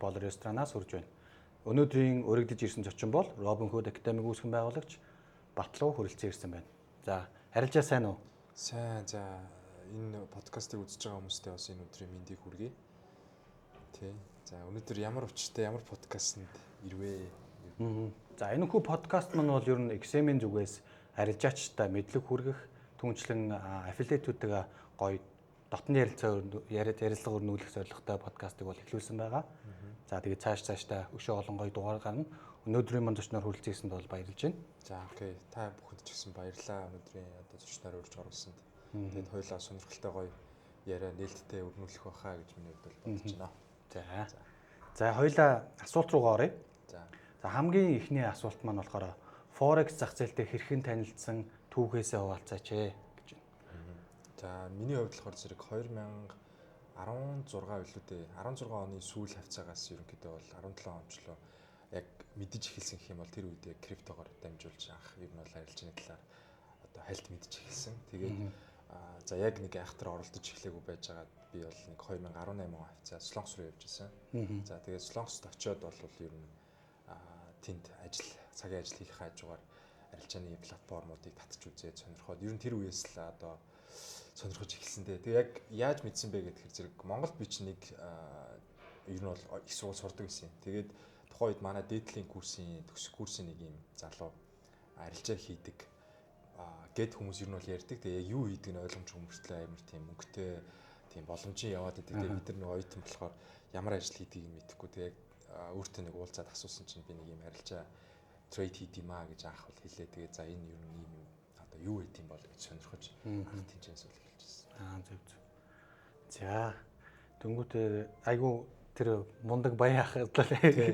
Болор ресторанаас хүрж байна. Өнөөдрийн өргөдөж ирсэн зочин бол Robin Hood Academy үүсгэн байгуулагч Батлуу хүрэлцэн ирсэн байна. За, арилжаа сайн уу? Сайн. За, энэ подкастыг үзэж байгаа хүмүүстээ бас энэ өдрийн мэндийг хүргэе. Тий. За, өнөөдөр ямар учиртай ямар подкастэнд ирвэ? За, энэ хүү подкаст маань бол ер нь XM-ийн зүгээс арилжаачтай мэдлэг хүргэх, түүнчлэн affiliate-үүдтэйгээ гоё дотны ярилцаа яриад ярилцлага өрнүүлэх зорилготой подкастыг бол эхлүүлсэн байгаа. За, тэгээд цаашдаа өшөө олон гоё дугаар гарна. Өнөөдрийн манд зочноор хүрэлцэн ирсэнд бол баярлж байна. За, окей. Та бүхэнд ч гэсэн баярлалаа. Өнөөдрийн одоо зочноор урьж оруулсанд. Тэгээд хоёулаа сонирхолтой гоё яриа нээлттэй өрнүүлэх байхаа гэж миний хувьд бол бодож байна. За. За, хоёулаа асуулт руугаа оръё. За. За, хамгийн эхний асуулт маань болохоор Forex зах зээлтэй хэрхэн танилцсан түүхээсээ хуваалцаач ээ гэж байна. За, миний хувьд болохоор зэрэг 2016 билүү дээ. 16 оны сүүл хавцаагаас ерөнхийдөө бол 17 ончлоо яг мэдэж эхэлсэн гэх юм бол тэр үед яг криптогоор дамжуулж анх ер нь бол арилжааны талаар одоо хальт мэдэж эхэлсэн. Тэгээд за яг нэг айхтар оролдож эхлэегүй байжгаад би бол нэг 2018 он хавцаа Солонгос руу явж исэн. За, тэгээд Солонгост очиод бол ер нь тэнд ажил, цагийн ажил хийх хажуугаар арилжааны платформуудыг татж үзээд сонирхоод ер нь тэр үеэс л одоо сонирхож эхэлсэн дээ. Тэгээ яг яаж мэдсэн бэ гэхээр зэрэг Монголд би чинь нэг ер нь бол их сургууль сурдаг байсан. Тэгээд тухайн үед манай дээдлийн курсын төгсөх курсын нэг юм залуу арилжаа хийдэг гэд хүмүүс ер нь бол ярьдаг. Тэгээ яг юу хийдэг нь ойлгомжгүй мөртлөө амар тийм мөнгөтэй тийм боломжийн яваад идэг. Тэгээ бид нар нэг оюутан болохоор ямар ажил хийдгийг нь мэдэхгүй. Тэгээ яг өөртөө нэг уулзаад асуусан чинь би нэг юм арилжаа trade хийд юм аа гэж анх бол хэлээ. Тэгээ за энэ ер нь ийм юм одоо юу хийд юм бол гэж сонирхож анх тэнцэнс бол эхэлж байсан. Аа, зөв зөв. За, дөнгөтэй айгу тэр мундаг баян ах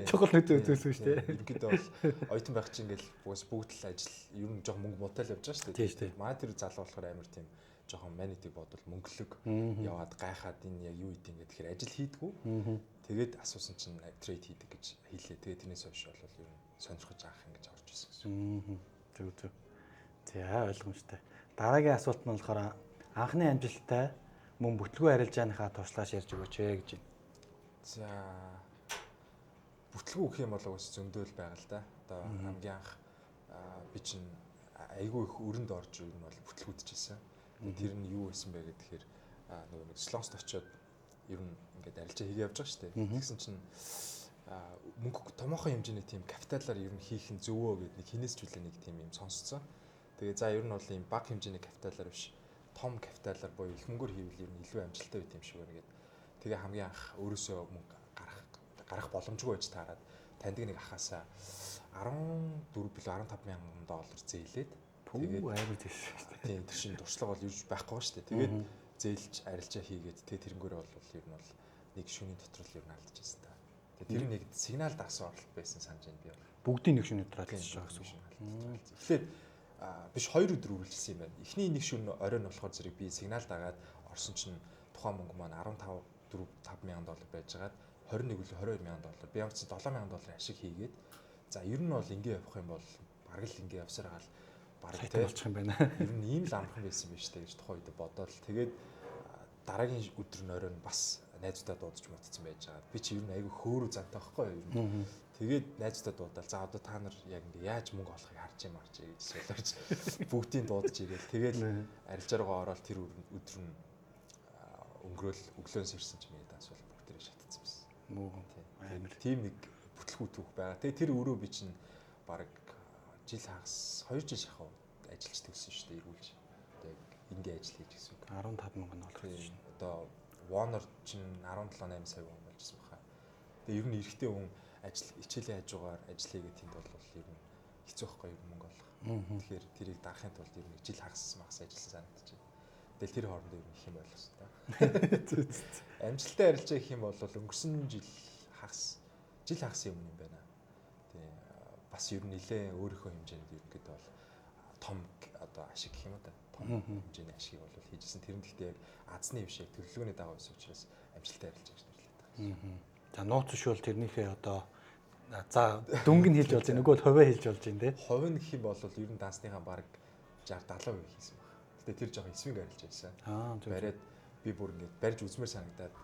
чухал нэг зүйлс үү шүү дээ. Ерөнхийдөө бол оюутан байх чинь ингээл бүгд л ажил ер нь жоох мөнгө муутай л явж байгаа шүү дээ. Тийм шүү дээ. Манай тэр залуу болохоор амар тийм жоохон манитыг бодвол мөнгөлөг яваад гайхаад энэ яг юу хийд юм гэхээр ажил хийдгүү. Тэгээд асуусан чинь trade хийдэг гэж хэлээ. Тэгээд тэрнээс хойш бол ер нь сонирхож анх ингэж орж ирсэн гэсэн. Зөв зөв. За, ойлгомжтой. Дараагийн асуулт нь болохоор анхны амжилттай мөн бүтлгүй арилжааныхаа туршлагаас ярьж өгөөч ээ гэж байна. За, бүтлгүй гэх юм бол угсаа зөндөөл байгаа л да. Одоо хамгийн анх би чинь айгүй их өрөнд орж ер нь бол бүтлгүүдчихсэн. Тэр нь юу байсан бэ гэхээр нөгөө нэг Солонгост очиод ер нь ингээд арилжаа хийгээ явж байгаа шүү дээ. Тэгсэн чинь мөнгө томоохон хэмжээний тийм капиталаар ер нь хийх нь зөвөө гэд нэг хинээс ч үлээ нэг тийм юм сонсцсон. Тэгээ за ер нь бол ийм бага хэмжээний капиталаар биш том капиталаар буюу их мөнгөөр хийвэл ер нь илүү амжилттай байт юм шиг байна гэд. Тэгээ хамгийн анх өөрөөсөө мөнгө гарах боломжгүй байж таарад таньдаг нэг ахаасаа 14 билүү 15 мянган доллар зээлээд тэгээд амар зээлсэн шүү дээ. Тийм, тэр чинь туршлага бол юуж байхгүй шүү дээ. Тэгээд зээлж арилжаа хийгээд тэгээ тэрнгээрээ бол ер нь бол нэг шөнийн дотор л ер нь алдчихсан та. Тэгээ тэр нэг сигнал дагсан оролт байсан санаж байна би бол. Бүгдийн нэг шөнийн дотор алдчихсан гэсэн үг. Эхлээд биш 2 өдөр үргэлжилсэн юм байна. Эхний нэг шөнө оройн нь болохоор зэрэг би сигнал дагаад орсон чинь тухайн мөнгө маань 15 4 5 мянган доллар байжгаад 21 үлээ 22 мянган доллар. Би ямар ч 7 мянган долларын ашиг хийгээд за ер нь бол ингэ явах юм бол бараг л ингэ явсаар хаал бараг тэ болчих юм байна. Ер нь ийм л амархан байсан биш үү гэж тухайн үед бодоод л тэгээд дараагийн өдөр нь оройн бас найзуудаа дуудаж мутцсан байж байгаа. Би чи ер нь айгүй хөөрөө зантай байхгүй юу ер нь. Тэгээд найзуудаа дуудаал за одоо та нар яг ингэ яаж мөнгө олохыг харж юм арч гэж солиорч бүгдийг дуудаж ирээл тэгээд арилжаа руугаа ороод тэр өдөр нь өнгөрөөл өглөөнс ирсэн чинь миний данс бол бүгдээрээ шатцсан байсан. Муу амар. Тийм нэг бүтлгүү түүх байгаа. Тэгээд тэр өрөө би чинь бараг жил хагас 2 жил шахав ажиллаж төгссөн шүү дээ эргүүлж. Одоо яг ингээ ажил хийж гэсэн үг. 15 мянган доллар гэж. Одоо вонор чинь 17 8 сая вон болжсэн баха. Тэгээ ер нь эрэгтэй хүн ажил хичээлийн хажуугаар ажил хийгээд тэнд бол ер нь хэцүү байхгүй ер нь мөнгө олох. Тэгэхээр тэрийг дарахын тулд ер нь жил хагас магас ажилласан санагдчихэв. Тэгэл тэр хоорондоо ер нь их юм ойлгосон та. Амжилттай арилжаа гэх юм бол өнгөрсөн жил хагас жил хагас юм юм байна. Тэгээ бас ер нь нэлээ өөрийнхөө хэмжээнд ерөнхийдөө бол том одоо ашиг гэх юм уу да. Том хэмжээний ашигыг бол хийжсэн. Тэр нь гэхдээ яг азны биш яг төлөвлөгөөний дагуу байсан учраас амжилттай арилжаа гэж нэрлэдэг байгаа. За, нууц биш бол тэрнийхээ одоо за дүнг нь хэлж болж байна. Нөгөө бол хувиа хэлж болж байна те. Хувь нь гэх юм бол ер нь дансныхаа бараг 60 70% хийсэн баг. Гэтэ тэр жоохон swing арилж байсан. Аа, зөв. Бариад би бүр ингээд барьж үзмээр санагдаад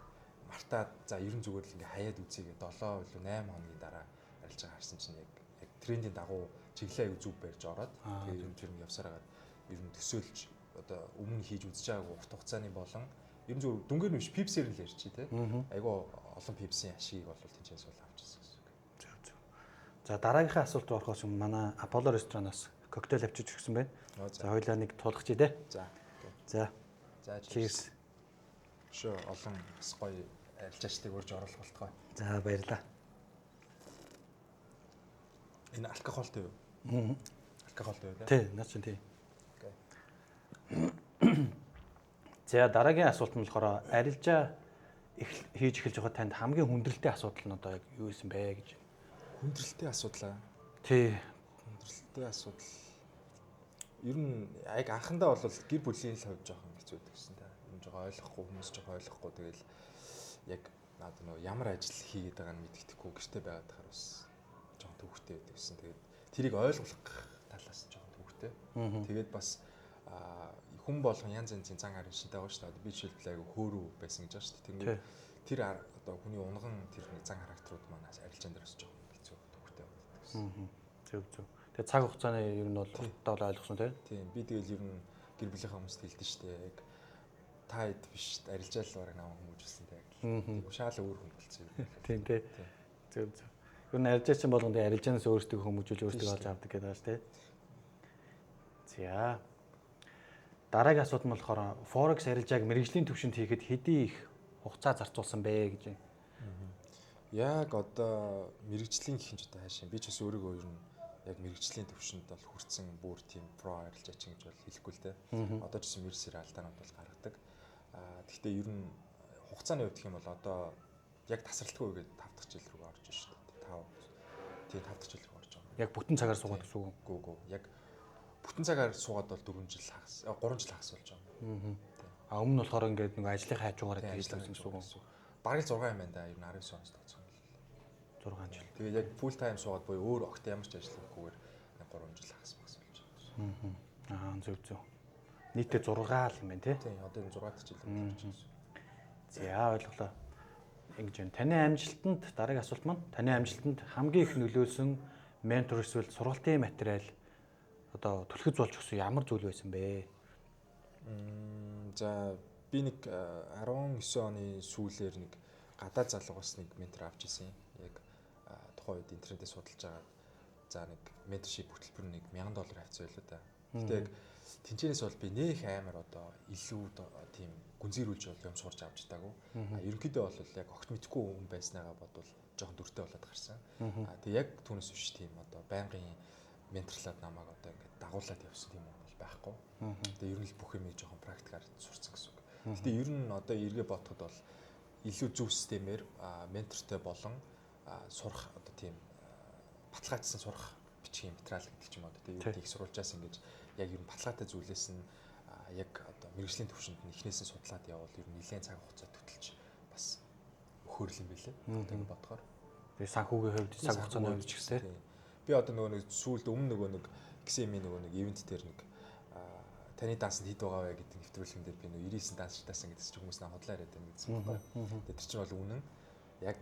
мартаад за ер нь зүгээр л ингээ хаяад үзье гэ 7 илүү 8 хоногийн дараа арилжаа харсан чинь яг яг трендийн дагуу чиглэлээ аягүй зүг барьж ороод тэгээд ер нь тэр нь явсаар хагаад ер нь төсөөлж одоо өмнө хийж үзэж байгаагүй урт хугацааны болон ер нь зүгээр дүнгээр нь биш, pips ээр нь л ярьчих тий. Айгүй олон pips ийн ашигыг бол тэнцээс бол авч ирсэн гэсэн үг. Зөв зөв. За, дараагийнхаа асуулт руу орохоос өмнө манай Apollo ресторанаас коктейл авчиж өгсөн байна. За, хоёлаа нэг туулгачих тий. За. За. За, cheers. Шүү, олон бас гоё арилжаачдыг урьж оруулах болтугай. За, баярлалаа. Энэ алкогольтой юу? Аа. Алкогольтой юу тий? Тий, наа чинь тий. За, дараагийн асуулт нь болохоор арилжаа хийж эхэлж байгаа танд хамгийн хүндрэлтэй асуудал нь одоо яг юу байсан бэ гэж. Хүндрэлтэй асуудал аа? Тий. Хүндрэлтэй асуудал. Ер нь яг анхандаа бол гэр бүлийн л хувьд жоохон хэцүү байдаг гэсэн та. Ер нь жоохон ойлгохгүй, хүмүүс жоохон ойлгохгүй, тэгэл яг надад нөгөө ямар ажил хийгээд байгааг нь мэддэхгүй гэрте байгаад тахаар бас жоохон төвхтэй байдаг гэсэн. Тэгээд тэрийг ойлгох талаас жоохон төвхтэй. Тэгээд бас хүн болгон янз янзын зан арын шинтэй байгаа шүү дээ. Би жишээлбэл айгу хөөрөв байсан гэж байгаа шүү дээ. Тэнгүүд тэр одоо хүний унган тэр нэг зан характерууд маань арилжаан дээр бас жоохон хэцүү, төвхтэй байдаг гэсэн. Зөв зөв. Тэгээ цаг хугацааны ер нь бол уртаа бол ойлгосон тий. Тийм. Би тэгэл ер нь гэр бүлийнхээ хүмүүст хэлдэж шүү дээ. Яг та хэд биш, арилжаал бараг намайг хүмүүжүүлсэн тий. Тийм, шаал өөр хүн болсон юм. Тийм тий. Зөв зөв. Ер нь арилжаачин болгон тэгээ арилжаанаас өөрсдөө хүмүүжүүлж, өөрсдөө олж авдаг гэдэг байгаа шүү дээ. За. Дараагийн асуулт нь болохоор Forex арилжааг мэргэжлийн түвшинд хийхэд хэдий их хугацаа зарцуулсан бэ гэж. Яг одоо мэргэжлийн гэх юм ч одоо хайшин би ч бас өөрийгөө ер нь яг мэргэжлийн түвшинд бол хүрсэн бүр тийм pro арилжаачин гэж бол хэлэхгүй л дээ. Одоо ч гэсэн мэрсэр алдаанууд бол гаргадаг. Гэхдээ ер нь хугацааны хувьд гэх юм бол одоо яг тасралтгүй гээд 5 дахь жил рүү орж шүү дээ. 5, тийм, 5 дахь жил рүү орж байгаа. Яг бүтэн цагаар суугаад гэсэн үг үү? Гүү. Яг бүтэн цагаар суугаад бол 4 жил хагас, 3 жил хагас болж байгаа. А өмнө нь болохоор ингээд нэг ажлын хажуугаар хийж байсан гэсэн үг үү? Бараг л 6 юм байна да. Ер нь 19 оноос тооцох юм бол. 6 жил. Тэгээд яг full time суугаад буюу өөр огт ямар ч ажил хийхгүйгээр 3 жил хагас багс болж байгаа. Аа, зөв зөв. Нийтдээ 6 л юм байна тий. Тийм, одоо энэ 6 дахь жил болж байна. За, ойлголоо. Ингэж байна. Таны амжилтанд, дараагийн асуулт маань, таны амжилтанд хамгийн их нөлөөлсөн ментор эсвэл сургалтын материал, одоо түлхэц болж өгсөн ямар зүйл байсан бэ? За, би нэг 19 оны сүүлээр нэг гадаад залуугаас нэг ментор авч ирсэн. Яг тухайн үед интернетээ судалж байгаа. За, нэг mentorship хөтөлбөр нэг $1000 хавцсан байлоо да. Гэтэ яг тэнчэнээс бол би нөх амар одоо илүү тийм гүнзгийрүүлж бол юм сурч авч чадаагүй. Ерөнхийдөө бол яг огт мэдхгүй хүн байснагаа бодвол жоохон дүртэй болоод гарсан. Тэгээ яг түүнээс биш тийм одоо байнгын менторлоод намайг одоо ингээд дагуулад явсан тийм юм бол байхгүй. Тэгээ ер нь л бүх юмыг жоохон практикаар сурцсан гэсэн үг. Гэтэ ер нь одоо эргээ бодоход бол илүү зөв системээр ментортой болон сурах одоо тийм баталгаажсан сурах бичгийн материал гэдэг ч юм уу. Тэгээ ер нь их сурвалжаас ингэж яг ер нь баталгаатай зүйлээс нь яг одоо мэргэжлийн төвшөнд нь эхнээс нь судлаад явбал ер нь нэлээд цаг хугацаа хөтөлж бас өхөөрл юм билээ. Одоо ингэ бодохоор. Тэгээ санхүүгийн хувьд, цаг хугацааны хувьд ч гэсэн. Би одоо нөгөө нэг сүүлд өмнө нөгөө нэг XM-ийн нөгөө нэг event дээр нэг таны дансанд хэд байгаа вэ гэдэг нэвтрүүлгэн дээр би нөгөө 99 дансчтаасан гэдэг чинь хүмүүс наа худлаа яриад байна гэсэн байхгүй. Тэгээ тэр чинь бол үнэн. Яг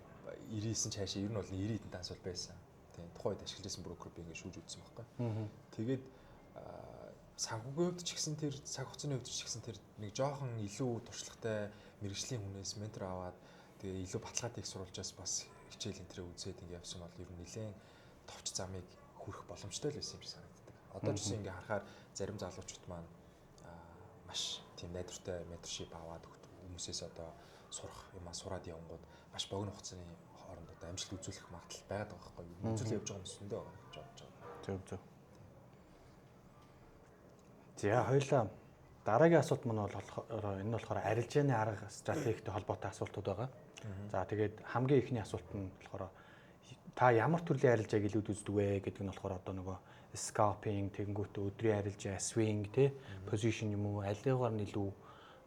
99 ч хаашаа ер нь бол 90 хэдэн данс бол байсан. Тийм, тухайн үед ашиглаж байсан брокер би ингээд шүүж үзсэн байхгүй. Тэгээд санхүүгийн хувьд ч гэсэн, тэр цаг хугацааны хувьд ч гэсэн тэр нэг жоохон илүү туршлагатай мэргэжлийн хүнээс ментор аваад, тэгээ илүү баталгаатай их сурвалжаас бас хичээл энэ тэрээ үзээд ингээд явсан бол ер нь нэлээд товч замыг хүрэх боломжтой л байсан юм шиг санагддаг. Одоо ч гэсэн ингээ харахаар зарим залуучууд маань маш тийм найдвартай mentorship аваад хүмүүсээс одоо сурах юмаа сураад явангууд маш богино хугацааны хооронд одоо амжилт үзүүлэх магадлал байгаад байгаа байхгүй юу? Үзүүл явж байгаа хүмүүс зөндөө байгаа гэж бодож байгаа. Зөв зөв. За, хоёлаа дараагийн асуулт маань бол болохоор энэ нь болохоор арилжааны арга стратегтэй холбоотой асуултууд байгаа. За, тэгээд хамгийн эхний асуулт нь болохоор та ямар төрлийн арилжааг илүүд үздэг вэ гэдэг нь болохоор одоо нөгөө scalping, тэгэнгүүт өдрийн арилжаа, swing тий, position юм уу, алигаар нь илүү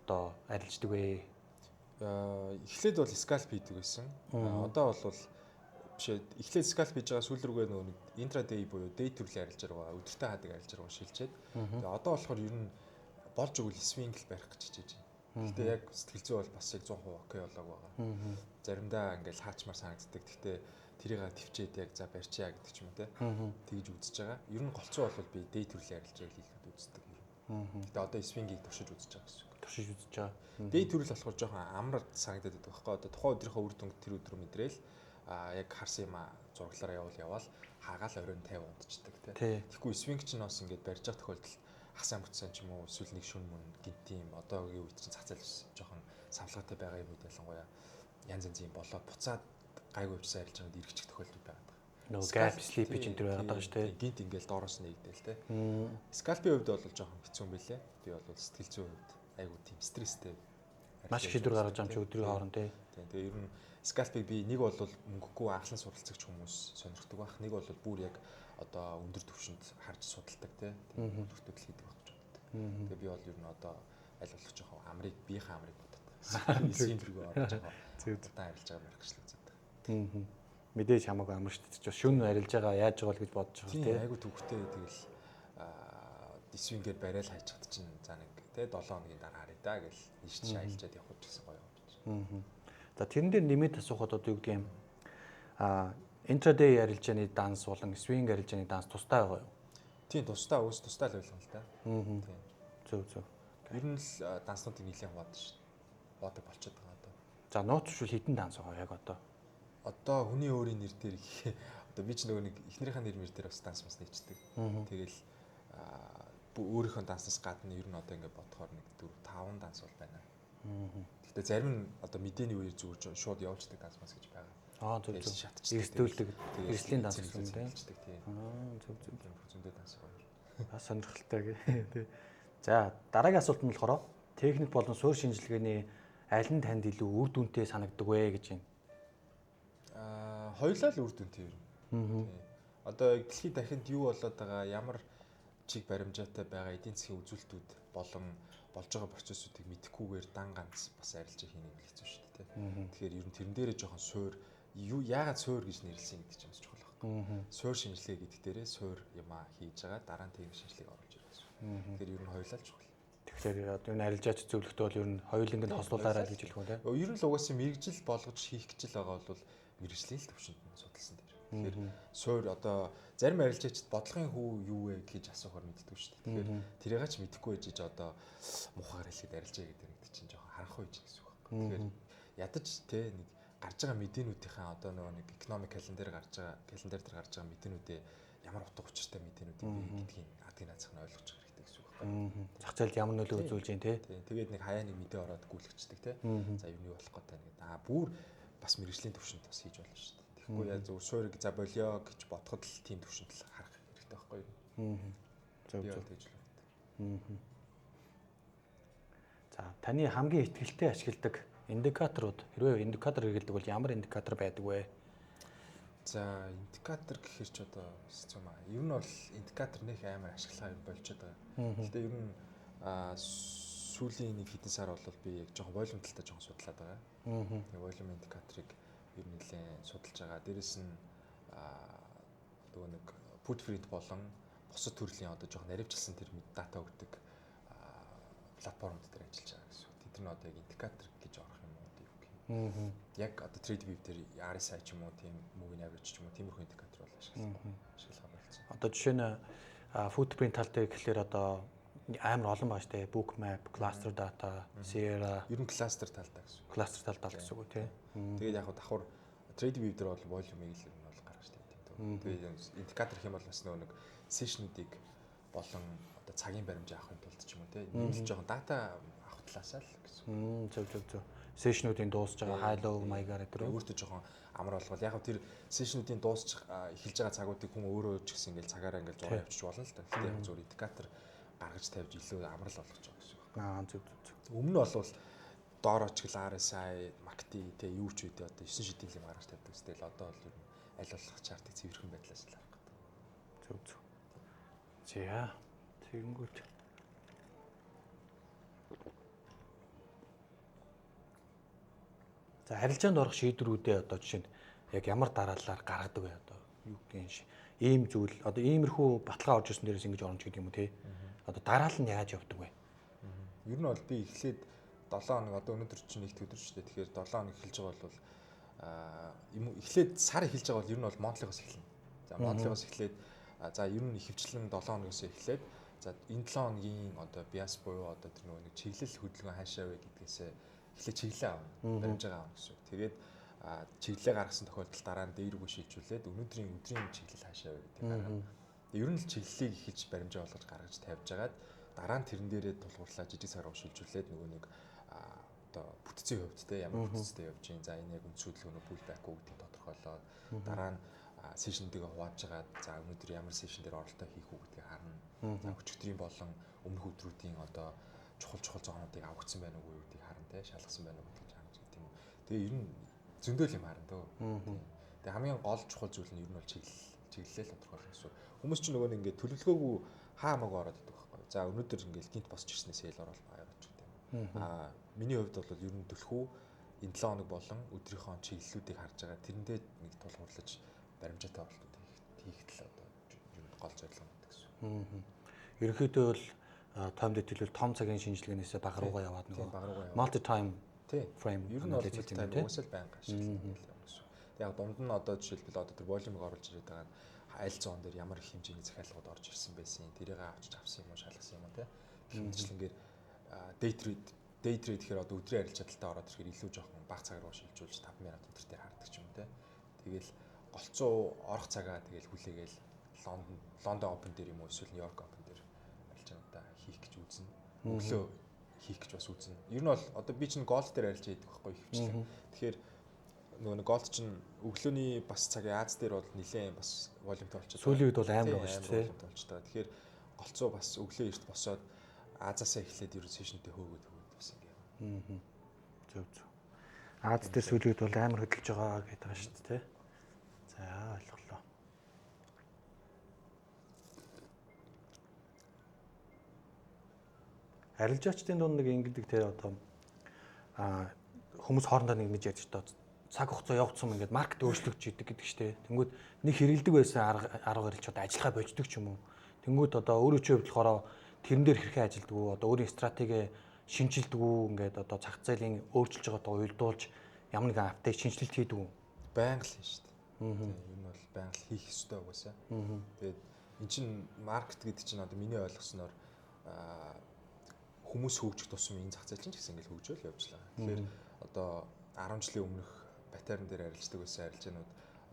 одоо арилждаг вэ? Эхлээд бол scalp хийдэг байсан. Одоо бол биш ээ. Эхлээд scalp хийж байгаа, сүүл рүүгээ нөгөө нэг intraday буюу day төрлийн арилжаа руугаа, өдөртөө хаадаг арилжаа руугаа шилжээд. Тэгээ одоо болохоор ер нь болж өгвөл swing л барих гэж хичээж байна. Гэхдээ яг сэтгэл зүй бол бас яг 100% окей болоог байгаа. Заримдаа ингээл хаачмаар санагддаг. Гэхдээ тэрийг төвчээд яг за барьчаа гэдэг ч юм уу те. Тэгж үзэж байгаа. Ер нь голцоо бол би day төрлийн арилжааг илүү үздэг. Гэтэ одоо swing-ийг туршиж үзэж байгаа гэсэн үг. Туршиж үзэж байгаа. Day төрөл болохоор жоохон амар санагдаад байдаг байхгүй. Одоо тухайн өдрийнхөө үр дүнг тэр өдрөө мэдрээл яг харсан юм зураглаараа явуул хаагаал оройн 50 унтчихдаг те. Тэгэхгүй swing чинь бас ингээд барьж байгаа тохиолдолд хасан бүтсэн ч юм уу эсвэл нэг шүн мөн гинт юм одоогийн үед чинь зах зээл бас жоохон савлгаатай байгаа юм үед ялангуяа янз янзын болоод буцаад гайгүй явчихсан арилжаанууд эргэчих тохиолдол байгаа. Нөгөө gap slippage энэ төр байгаад байгаа шүү дээ. Гинт ингээл доороос нэгдэл те. Scalp-ийн хувьд бол жоохон хэцүү юм билэ. Би бол сэтгэл зүйн хувьд айгүй тийм стресстэй. Маш их шийдвэр гаргаж байгаа юм чи өдрийн хооронд те. Тийм. Тэгээ ер нь scalp-ыг би нэг бол мөнгөгүй анхлан суралцагч хүмүүс сонирхдаг байх. Нэг бол бүр яг одоо өндөр түвшинд харж судалдаг те. Тийм өртөдөл хийдэг байх гэж боддог. Тэгээ би бол ер нь одоо аль болох жоохон амрыг биеийнхээ амрыг боддог. Swing рүү орж байгаа. Зөв зөв. Удаан арилж байгаа маргашлаг үздэг. Мэдээж хамаагүй амар шүү дээ. Шүн арилж байгаа яаж байгаа л гэж бодож байгаа тийм тий. Айгу төвхтэй тэгэл swing-ээр барайл хайчихад чинь за нэг тий 7 хоногийн дараа харъя да гэл нийш тийш аялжаад явах ч гэсэн гоё юм чинь. За тэрэн дээр нэмээд асуухад одоо юу гэдэг юм intraday арилжааны данс болон swing арилжааны данс тустай байгаа юу? Тийм тустай өөс тустай л ойлгоно л да. Тийм. Зөв зөв. Ер нь л данснуудыг нэлийн хуваадаг шүү. Хуваадаг болчиход байгаа одоо. За нууц шүл хэдэн данс байгаа яг одоо? Одоо хүний өөрийн нэр дээр одоо би ч нөгөө нэг эхнэрийнхээ нэр мэр дээр бас данс бас нэчдэг. Тэгэл өөрийнхөө данснаас гадна ер нь одоо ингээд бодохоор нэг 4 5 данс бол байна. Гэхдээ зарим нь одоо мэдээний үеэр зүгээр шууд явуулждаг данс мас гэж байгаа. Зөв зөв. Шатчдаг. Эрсдүүлдэг. Эрсдлийн данс гэсэн юм тийм. Тийм. Зөв зөв. Тийм зөндөө данс гоё. Бас сонирхолтой гэ. За дараагийн асуулт нь болохоор техник болон суурь шинжилгээний аль нь танд илүү үр дүнтэй санагддаг вэ гэж байна. Хоёулаа л үр дүнтэй ер нь. Одоо яг дэлхийд дахинд юу болоод байгаа, ямар чиг баримжаатай байгаа эдийн засгийн үзүүлэлтүүд болон болж байгаа процессуудыг мэдэхгүйгээр дан ганц бас арилжаа хийнэ гэж хэцүү шүү дээ. Тэгэхээр ер нь тэрэн дээрээ жоохон суур юу яагаад суур гэж нэрлсэн гэдэг чинь бас чухал байхгүй. Суур шинжилгээ гэдэг дээрээ суур юмаа хийж байгаа дараа нь техник шинжилгээг оруулж ирэх гэсэн. Тэгэхээр ер нь хоёулаа л чухал. Тэгэхээр одоо энэ арилжаач зөвлөлтөө бол ер нь хоёуланг нь хослуулаарай л гэж хэлэх үү те. Ер нь л угаасаа мэрэгжил болгож хийх гэж л байгаа бол мэрэгжлийн л төвшөнд нь судалсан дээр. Тэгэхээр суур одоо зарим арилжаачид бодлогын хүү юу вэ гэж асуухаар мэддэг шүү дээ. Тэгэхээр тэрийг ч мэдэхгүй байж одоо мухагаар хэлэхэд арилжаа гэдэг нэг чинь жоохон харанхуй гэж гэсэн үг байхгүй. Тэгэхээр ядаж те нэг гарч байгаа мэдээнүүдийнхээ одоо нөгөө нэг экономик календар гарч байгаа календар дээр гарч байгаа мэдээнүүдээ ямар утга учиртай мэдээнүүд юм бэ гэдгийг адгийн наацх нь ойлгож байгаа хэрэгтэй гэсэн үг байхгүй. Зах зээлд ямар нөлөө үзүүлж байна те. Тэгээд нэг хаяа нэг мэдээ ороод гүйлгэждэг те. За юу нэг болох гэдэг нэг бүр бас мэрэгжлийн төвшөнд бас хийж болно шүү дээ. Тэгэхгүй яа зөв суурийг за болио гэж бодоход л тийм төвшөнд л харах хэрэгтэй байхгүй юу? Зөв зөв. Тэгж л байна. За таны хамгийн ихтгэлтэй ашигладаг индикаторууд хэрвээ индикатор хэрэглэдэг бол ямар индикатор байдаг вэ? За индикатор гэхэр ч одоо хэцүү маа. Ер нь бол индикатор нэх амар ашиглахаа юм болчиход байгаа. Гэхдээ ер нь сүүлийн нэг хэдэн сар бол би яг жоохон волюм талтай жоохон судлаад байгаа. Тэгээ волюм индикаторыг ер нь нэлээд судалж байгаа. Дээрэс нь нөгөө нэг footprint болон бусад төрлийн одоо жоохон наривчлсан тэр дата өгдөг платформуд дээр ажиллаж байгаа гэсэн үг. Тэд нар одоо яг индикатор гэж орох юм уу юу гэх юм. Яг одоо TradeView дээр RSI ч юм уу тийм moving average ч юм уу тиймэрхүү индикатор бол ашиглах болсон. Одоо жишээ нь footprint тал дээр гэхлээр одоо амар олон байгаа шүү дээ. Bookmap, cluster data, Sierra. Ер нь cluster талдаа гэсэн үг. Cluster талдаа гэсэн үг тий. Тэгээд яг давхар TradeView дээр бол volume-ыг л ер нь бол гаргаж тавьдаг. Тэгээд индикатор гэх юм бол бас нөгөө нэг session-уудыг болон одоо цагийн баримжаа авахын тулд ч юм уу тий. Нэмэлт жоохон дата авах талаасаа л гэсэн. Зөв зөв зөв. Session-уудын дуусж байгаа high low маягаар тэр өөртөө жоохон амар болгол. Яг тэр session-уудын дуусч эхэлж байгаа цагуудыг хүн өөрөө ч гэсэн ингээл цагаараа ингээл зураа явчих болно л та. Гэхдээ яг зөв индикатор гаргаж тавьж илүү амрал болгож байгаа гэсэн үг. Зөв зөв зөв. Өмнө нь бол доор очгол RSI, MACD тэ юу ч үедээ одоо 9 шидийн юм гаргаж тавьдаг үстэй л одоо бол ер нь аль болох чартыг цэвэрхэн байдлаас л харах гэдэг. Зөв зөв. За тэгэнгүүт за арилжаанд орох шийдвэрүүдээ одоо жишээ нь яг ямар дараалалаар гаргадаг вэ одоо юу гэдэг юм ийм зүйл одоо иймэрхүү баталгаа орж ирсэн дээрээс ингэж орно ч гэдэг юм уу те. Одоо дараалал нь яаж явдаг вэ? Ер нь бол би эхлээд 7 хоног одоо өнөөдөр чинь нэгд өдөр шүү дээ. Тэгэхээр 7 хоног эхэлж байгаа бол эхлээд сар эхэлж байгаа бол ер нь бол monthly-гоос эхэлнэ. За monthly-гоос эхлээд за ер нь ихэвчлэн 7 хоногоос эхлээд за энэ 7 хоногийн одоо bias буюу одоо тэр нөгөө нэг чиглэл хөдөлгөөн хаашаа вэ гэдгээсээ эхлээд чиглэлээ авна. Баримжаагаа авна гэсэн үг. Тэгээд чиглэлээ гаргасан тохиолдолд дараа нь дээр рүү шилжүүлээд өнөөдрийн өдрийн чиглэл хаашаа вэ гэдгийг гаргана. Ер нь л чиглэлийг эхэлж баримжаа болгож гаргаж тавьж агаад дараа нь тэрэн дээрээ тулгуурлаа жижиг цаг руу шилжүүлээд нөгөө нэг одоо бүтцийн хувьд те ямар бүтцтэй явж гин за энэ яг үндс хөдөлгөөнөө pullback уу гэдгийг тодорхойлоод дараа нь session-тэйгээ хувааж агаад за өнөөдөр ямар session дээр оролтоо хийх үү гэдгийг харна. За өчигдрийн болон өмнөх өдрүүдийн одоо чухал zone-уудыг авагдсан байна уу гэдгийг харна те шалгасан байна уу гэдгийг харна гэх юм. Тэгээ ер нь зөндөл юм харна дөө. Тэгээ хамгийн гол чухал зүйл нь ер нь бол чиглэлээ л тодорхойлох гэсэн. Хүмүүс чинь нөгөө нэг ингээд төлөвлөгөөгүй хаамаагүй ороод идэг байхгүй. За өнөөдөр ингээд гинт босч ирснээс sell орол buy ороод гэдэг юм. Миний хувьд бол ер нь төлхөө энэ 7 хоног болон өдрийнхөө чиглэлүүдийг харж байгаа. Тэрэндээ нэг тулгуурлаж баримжаатай оролтууд хийхэд л одоо ер нь гол зорилго нь гэсэн. Ерөнхийдөө бол том дэд хэлбэл том цагийн шинжилгээнээсээ баг руугаа яваад нөгөө multi time frame ер нь бол multi time уусаал байнга ашиглана гэсэн. Тэг яг дунд нь одоо жишээлбэл одоо тэр volume-ыг оруулж ирээд байгаа нь аль zone дээр ямар их хэмжээний захиалгууд орж ирсэн байсан, тэрийг авчиж авсан юм уу, шалгасан юм уу те. Гэх мэтчлэнгээр day trade гэхээр одоо өдрийн арилж чадaltaа ороод ирэхээр илүү жоохон бага цаг руу шилжүүлж 5 минут өдр дээр хардаг ч юм уу те. Тэгэл голцоо орох цагаа тэгэл хүлээгээл Лондон Open дээр юм уу эсвэл Нью-Йорк Open дээр арилжаануудаа хийх гэж үзнэ. Өглөө хийх гэж бас үзнэ. Ер нь бол одоо би чинь gold дээр арилжаа хийдэг байхгүй ихэвчлэн. Тэгэхээр нөгөө нэг gold чинь өглөөний бас цагийн Аз дээр бол нэлээд бас volume-тай болчиход. Сүүлийн үед бол амар байгаа шүү дээ. Volume-тай болчиход байгаа. Тэгэхээр голцоо бас өглөө эрт босоод Азаасаа эхлээд ер нь session-тэй хөөгөөд бас ингэ. Зөв зөв. Аз дээр сүүлийн үед бол амар хөдөлж байгаа гэдэг байгаа шүү дээ. За ойлголоо. Арилжаачдын дунд нэг ингэдэг те одоо хүмүүс хоорондоо нэг ингэж ярьж одоо цаг хугацаа явцсан ингээд market өөрчлөгдөж идэг гэдэг штэ. Тэнгүүд нэг хэрэгэлдэг байсан арга барилч одоо ажиллахаа болждөг ч юм уу. Тэнгүүд одоо өөрөө чинь хувьд болохоор тэрэн дээр хэрхэн ажилддаг уу, одоо өөрийн стратеги шинжилдэг үү, ингээд одоо зах зээлийн өөрчилж байгаатай уялдуулж ямар нэгэн update шинжилэлт хийдэг үү? Байнга л шүү дээ. Ер нь бол байнга л хийх ёстой угаасаа. Тэгээд эн чинь market гэдэг чинь одоо миний ойлгосноор хүмүүс хөгжих тусам энэ зах зээл чинь ч гэсэн ингээл хөгжөөл явж л байгаа. Тэгэхээр одоо 10 жилийн өмнөх pattern дээр арилждаг байсан арилжаанууд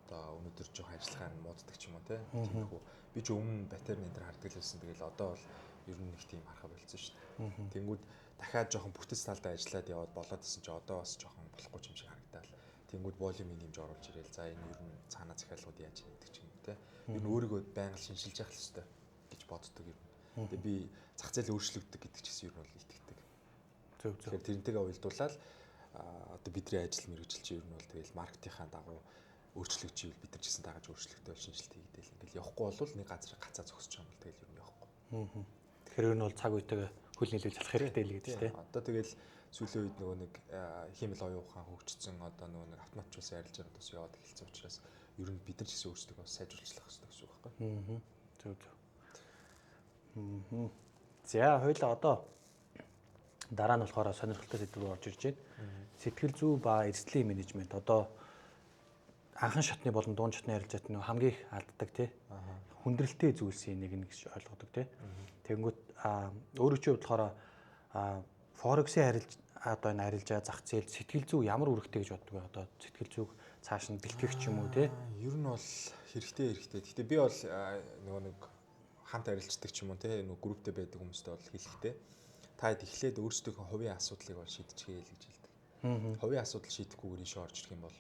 одоо өнөөдөр жоох ажиллагаа нь мууддаг ч юм уу те. Тиймэрхүү. Би ч өмнө pattern энэ төр хардаг л байсан. Тэгэл одоо бол ер нь нэг тийм харахаа болцсон шүү дээ. Тэнгүүд дахиад жоохон бүтэц талдаа ажиллаад яваад болоод исэн чи одоо бас жоохон болохгүй юм шиг харагдаал. Тэнгүүд volume-ийг нэмж оруулж ирээл. За энэ ер нь цаанаа захиалгууд яаж хийдэг ч юм уу те. Ер нь өөрийгөө байнга шинжилж явах хэрэгтэй гэж боддог ер нь. Тэгээ би зах зээл өөрчлөгддөг гэдэг ч гэсэн ер нь бол итгэдэг. Зөв зөв. Тэгэхээр тэрнтэйгээ уялдуулаад одоо бидний ажил мэргэжил чинь ер нь бол тэгэл маркетингийн дагуу өөрчлөгдөж ивэл бид нар ч гэсэн дагаж өөрчлөлтөө шинжилэлт хийгээл ингээл явахгүй бол нэг газар гацаа зогсож байгаа юм бол тэгэл ер нь явахгүй. Тэгэхээр ер нь бол цаг үетэйгээ хөл нийлүүлж алах хэрэгтэй л гэдэг тийм. Одоо тэгэл сүүлийн үед нөгөө нэг хиймэл оюун ухаан хөгжсөн одоо нөгөө нэг автоматжуулсан арилжаанууд бас яваад эхэлсэн учраас ер нь бид нар ч гэсэн өөрсдөө бас сайжруулах хэрэгтэй гэсэн үг байхгүй. Зөв зөв. За хоёлаа одоо дараа нь болохоор сонирхолтой сэдв рүү орж ирж байна. Сэтгэл зүй ба эрсдлийн менежмент одоо анхан шатны болон дунд шатны арилжаат нэг хамгийн их алддаг тий. Хүндрэлтэй зүйлсийн нэг нь гэж ойлгодог тий. Тэгэнгүүт өөрөө чи хувьд болохоор форексын арилж одоо энэ арилжаа зах зээл сэтгэл зүй ямар үүрэгтэй гэж боддог вэ? Одоо сэтгэл зүйг цааш нь бэлтгэх ч юм уу тий. Ер нь бол хэрэгтэй. Гэхдээ би бол нөгөө нэг хамт арилждаг ч юм уу тий нөгөө групптэй байдаг хүмүүстэй бол хэлэхдээ та хэд эхлээд өөрсдийнхөө хувийн асуудлыг бол шийдчихээ л гэж хэлдэг. Хувийн асуудал шийдэхгүйгээр ийшээ орж ирэх юм бол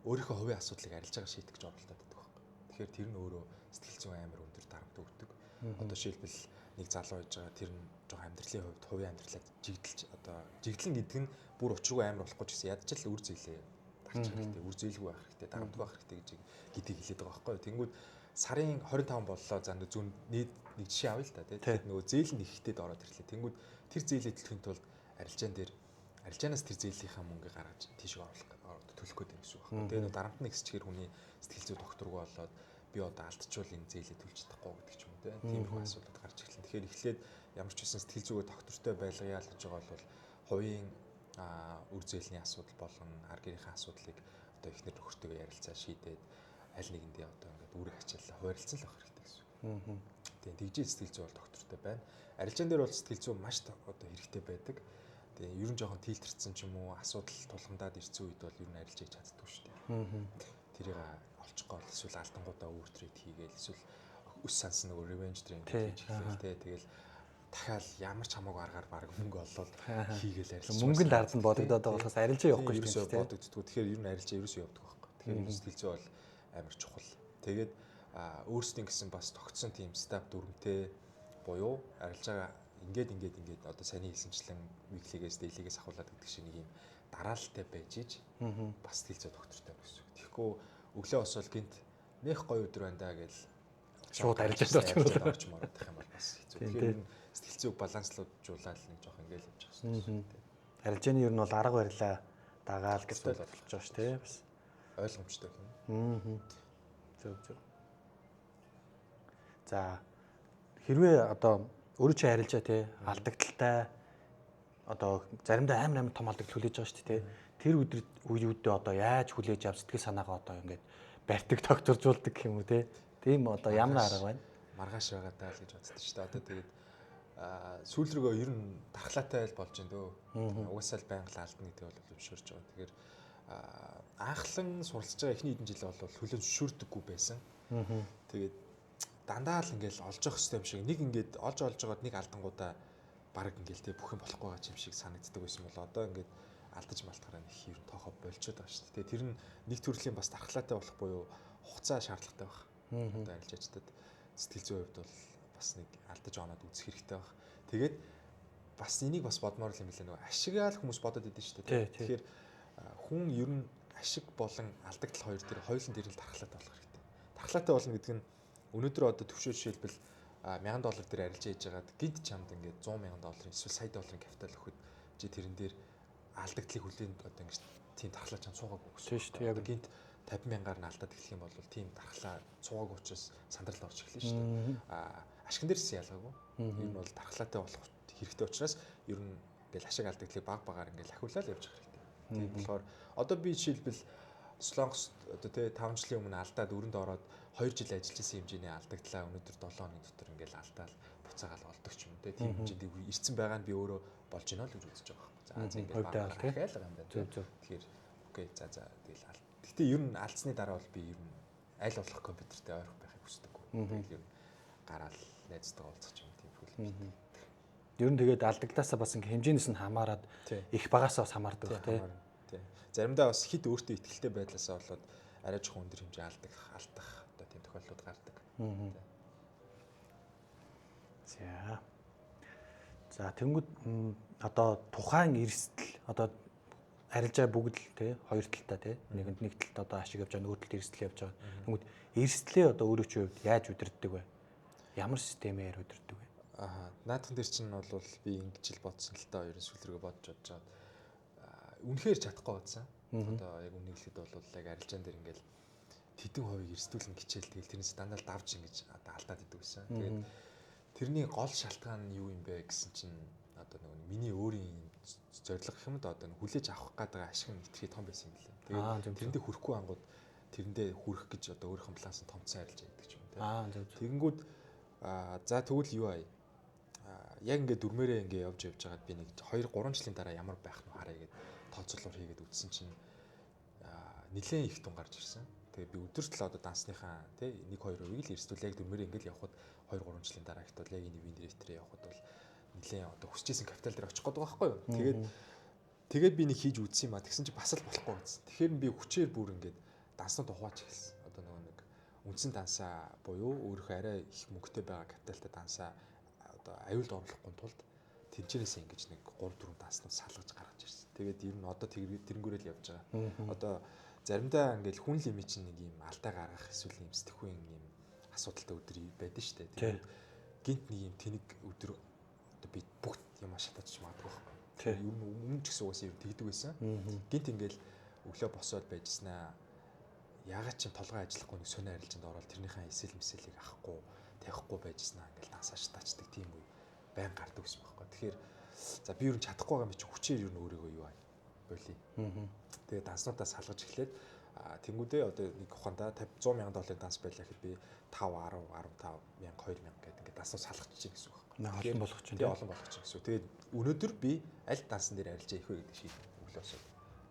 өөрийнхөө хувийн асуудлыг арилжаагаар шийдэх гэж оролдоод байдаг байхгүй. Тэгэхээр тэр нь өөрөө сэтгэл зүйн амар өндөр дарамт өгдөг. Одоо жишээлбэл нэг залуу байж байгаа тэр нь жоохон амьдралын хувьд хувийн амьдралаа жигдэлж одоо жигдлэн гэдэг нь бүр учиргүй амар болохгүй ч гэсэн ядч л үр зээлээ дарчих хэрэгтэй, үр зээлгүй байх хэрэгтэй, дарамтгүй байх хэрэгтэй гэж гэдгийг хэлээд байгаа байхгүй. Тэнгүүд сарын 25 боллоо за зүүн нэг жишээ авъя л та тий. Тэгэхээр нөгөө зээл нь ихтэй ороод ирлээ. Тэнгүүд тэр зээлээ төлөхийн тулд арилжаан дээр арилжаанаас тэр зээлийнхаа мөнгийг гаргаж тийшээ оруулах төлөх гээд байна гэсэн үг байхгүй. Тэгээ нөгөө дарамт нь ихсчихээр хүний сэтгэл зүй докторгүй болоод би одоо алдчихвал энэ зээлээ төлж чадахгүй гэдэг ч юм уу тий. Тиймэрхүү асуудлууд гарч эхэлнэ. Тэгэхээр эхлээд ямар ч байсан сэтгэл зүгээ доктортой байлгая л гэж байгаа бол Хувийн үр зээлний асуудал болон ар гэрийнхээ асуудлыг одоо эхнэр нөхөртөйгөө ярилцаа шийдээд аль нэгэндээ одоо ингээд үүрэг ачааллаа хуваарлцсан л байх хэрэгтэй гэсэн үг. Тийм тэгжээ сэтгэл зүй бол доктортой байна. Арилжаан дээр бол сэтгэл зүй маш одоо хэрэгтэй байдаг. Тэгээ ер нь жоохон тилтэрсэн ч юм уу асуудал тулгамдаад ирсэн үед бол ер нь арилжаа хийж чаддгүй шүү дээ. Тэрийг олчих гол эсвэл алдангуудаа өөр трейд хийгээл эсвэл өс сансан нөгөө revenge trade хийж эхлэв те. Тэгэл дахиад ямар ч хамаагүй аргаар баг мөнгө олоод хийгээл арилжаа. Мөнгөнд ард нь бодогдоод байгаа болохоос арилжаа явахгүй шүү дээ. Бодогддгүү. Тэгэхээр ер нь арилжаа ерөөсөө явдаг байхгүй. Тэгэхээр ер нь сэтгэл зүй бол амар чухал. Тэгээд өөрсдийн гэсэн бас тогтсон тийм стап дүрмтэй буюу арилжаагаа ингээд одоо саяны хэлсэнчлэн weekly-гээс daily-гээс ахуулаад гэдэг шиг нэг юм дараалалтай байж иж бас сэтгэл зүй доктортой гэсэн үг. Тэгэхгүй өглөө босвол гинт нэх гоё өдөр байна даа гэж шууд арилжаанд орч мороод их юм бол бас хэцүү. Тэгэхээр сэтгэл зүйг баланслуулжуулаад нэг жоох ингээл явж байгаа юм. Арилжааны ер нь бол арга барилаа дагаал гэж болж байгаа шүү дээ. Бас ойлгомжтой юм. Зөв зөв. За хэрвээ одоо өөрөө чи арилжаа те алдагдaltaй одоо заримдаа амар том алдагдал хүлээж байгаа шүү дээ те. Тэр өдөр үеүүдээ одоо яаж хүлээж ав сэтгэл санаагаа одоо ингээд барьдаг тогтворжуулдаг гэх юм уу те. Тийм одоо ямар арга байна? Маргааш байгаа даа л гэж боддог шүү дээ. Одоо тэгээд сүүл рүүгээ ер нь дархлаатай л болж байна дөө. Угаасаа л байнга л алдна гэдэг бол зөвшөөрч байгаа. Тэгэхээр анхлан суралцж байгаа эхний хэдэн жил бол хүлээн зөвшөөрдөггүй байсан. Тэгээд дандаа л ингээл олж явах хэрэгтэй юм шиг нэг ингээд олж байгаад нэг алдангуудаа баг ингээл те бүх юм болохгүй байгаа юм шиг санагддаг байсан бол одоо ингээд алдаж малтахаараа нэг ер нь тоохоо болчиход байгаа шүү дээ. Тэр нь нэг төрлийн бас дархлаатай болох буюу хугацаа шаардлагатай баг. Одоо арилжаачдад сэтгэл зүйн хувьд бол бас нэг алдаж оноод үзэх хэрэгтэй баг. Тэгээд бас энийг бас бодмоор л юм билээ нөгөө ашигаал хүмүүс бодод идэв шүү дээ. Тэгэхээр хүн ер нь ашиг болон алдагдал хоёр дээр хоёулын дээр л дархлаатай болох хэрэгтэй. Дархлаатай болно гэдэг нь өнөөдөр одоо төвшөө жишээлбэл $1000 дээр арилжаа хийж байгаад гинт чамд ингээд $100,000 эсвэл сая долларын капитал өгөхөд чи тэрэн дээр алдагдлыг хүлээн одоо ингэж тийм дархлаа чам суугаагүй гэсэн. Тийм шүү дээ. Яг гинт 50,000-аар нь алдаад эхлэх юм бол тийм дархлаа суугаагүй учраас сандралд орж эхэлнэ шүү дээ. Ашиган дээрс ялгаагүй. Ер нь бол дархлаатай болох хэрэгтэй учраас ер нь ингээл ашиг алдагдлыг баг багаар ингээл ахиулаад явж байгаа хэрэгтэй. Тийм болохоор одоо би жишээлбэл Солонгост одоо тий 5 жилийн өмнө алдаад өрөнд ороод 2 жил ажиллаж исэн хэмжээний алдагдлаа өнөөдөр 7 хоногийн дотор ингээл алдаал буцаагаал олдог ч юм уу тий. Тийм хэмжээнд ирсэн байгаа нь би өөрөө болж гинэ л гэж үзэж байгаа байхгүй. За ингээл баг дахиад л юм байна. Тэгэхээр окей за тэгэл алд. Гэтэ ер нь алдсны дараа бол би ер нь аль болох компьютертэй ойрох байхыг хүсдэг. Тэгэл ер нь гараал найзтайгаа уулзах юм тийм хүлэмжтэй. Ер нь тэгээд алдагдлаасаа бас ингээ хэмжээнээс нь хамаарад их багасаа бас хамаардаг байх тий. Заримдаа бас хит өөртөө ихтэй байдлаасаа болоод арай жоохон өндөр хэмжээ алдах одоо тийм тохиолдлууд гардаг. За. За тэнгүүд одоо тухайн эрсдэл одоо арилжаа бүгд л тий хоёр талтай тий нэгэнд нэг талд одоо ашиг явж байгаа нөгөө талд эрсдэл явж байгаа. Тэнгүүд эрсдлээ одоо өөрөө чи хувьд яаж удирддаг вэ? Ямар системээр удирддаг вэ? Аа наадхан дээр чинь бол би ингэж л бодсон л та ер нь сүүл рүүгээ бодож бодож үнэхээр чадахгүй бодсон. Одоо яг үнийг хэлэхэд бол яг арилжаан дээр ингээл тэдэн хувийг эрсдүүлэн хичээл тэгэл тэрнээс дандаа л давж ингэж одоо алдаад идэг байсан. Тэгээд тэрний гол шалтгаан нь юу юм бэ гэсэн чинь одоо нөгөө миний өөрийн зорилго гэх юм да одоо хүлээж авах гээд байгаа ашиг нь хэтэрхий том байсан юм билээ. Тэгээд тэрэндээ хүрэхгүй ангууд тэрэндээ хүрэх гэж одоо өөрийнхөө баланс нь томцсон арилжаа гэдэг ч юм те. Тэгэнгүүт за тэгвэл юу аа яг ингээд дүрмээрээ ингээд явж байгаад би нэг 2 3 жилийн дараа ямар байх нь харъя гэд тооцоолоор хийгээд үзсэн чинь нэлээд их тун гарч ирсэн. Тэгээ би өдөртөл одоо дансныхаа тий 1 2%-ийг л эрсдүүл яг дүрмээрээ ингээд явхад 2 3 жилийн дараа ихт бол яг энэ win rate-рээ явхад бол нэлээд одоо хүсэжсэн капитал дээр очих гээд байгаа байхгүй юу. Тэгээд би нэг хийж үзсэн юм а. Тэгсэн чинь бас л болохгүй гэсэн. Тэгэхээр би хүчээр бүр ингээд данснууд ухаач эхэлсэн. Одоо нөгөө нэг үндсэн дансаа буюу өөрийнхөө арай их мөнгөтэй байгаа капиталтай дансаа одоо аюулд оруулахгүй тулд тэнцэнээс ингэж нэг 3 4 данснууд салгаж гаргаж ирсэн. Тэгээд ер нь одоо тэрнгүүрэл явж байгаа. Одоо заримдаа ингээл хүн лими чинь нэг юм алдаа гаргах эсвэл юм сэтгхүүн юм асуудалтай өдөр байдаг шүү дээ. Тэгээд гинт нэг юм тэнэг өдөр одоо би бүх юм шатаач магадгүй байхгүй. Ер нь өмнө ч гэсэн угаасаа ер нь тэгдэг байсан. Гинт ингээл өглөө босоод байжснаа ягаад ч юм толгой ажиллахгүй нэг сонио арилжинд ороод тэрнийхээ эсэл мэсэлийг авахгүй тавихгүй байжснаа ингээл дансаа шатаачдаг тийм үе байн гардаг гэсэн байхгүй. Тэгэхээр За би ер нь чадахгүй байгаа юм чи хүчээр ер нь өөрийгөө юу аа болий. Тэгээ данснуудаа салгаж эхлээд тэнгүүдээ одоо нэг ухаандаа 50 100 мянган долларын данс байлаа гэхэд би 5 10 15 мянга 2 мянга гэдэг ингээд данснууд салгаж чинь гэсэн үг байхгүй. Олон болгох чинь. Тэгээ олон болгох чинь гэсэн үг. Тэгээд өнөөдөр би аль дансан дээр арилжаа их вэ гэдэг шийдэл өглөөс.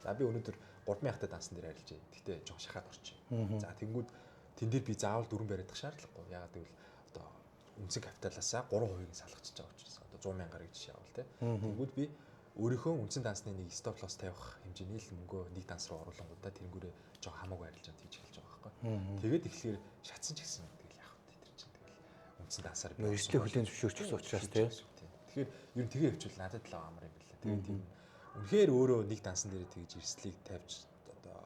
За би өнөөдөр 3000-тай дансан дээр арилжаа. Гэхдээ жоох шахаад орчих. За тэнгүүд тэн дээр би заавал дөрвөн бариадах шаардлагагүй. Яагаад гэвэл одоо үндсэн капиталаасаа 3%-ийг салгачиж байгаа учраас одоо 100 мянгаар гэж жишээ авал тий. Тэнгүүд би өөрийнхөө үндсэн дансны нэг stop loss тавих хэмжээний л мөнгөө нэг данс руу оруулангуудаа тэрнгүүрээ жоо хамаагүй арилжаанд хийж эхэлж байгаа байхгүй. Тэгээд эхлэхээр шатсан ч гэсэн тэгэл яах вэ тэр чинь тэгэл үндсэн дансаар би эрсдэл хүлээн зөвшөөрч гэсэн учраас тий. Тэгэхээр ер нь тэгээ явуул надад л амар юм билээ. Тэгээд тийм үнэхээр өөрөө нэг дансан дээр тэгж эрсдлийг тавьж одоо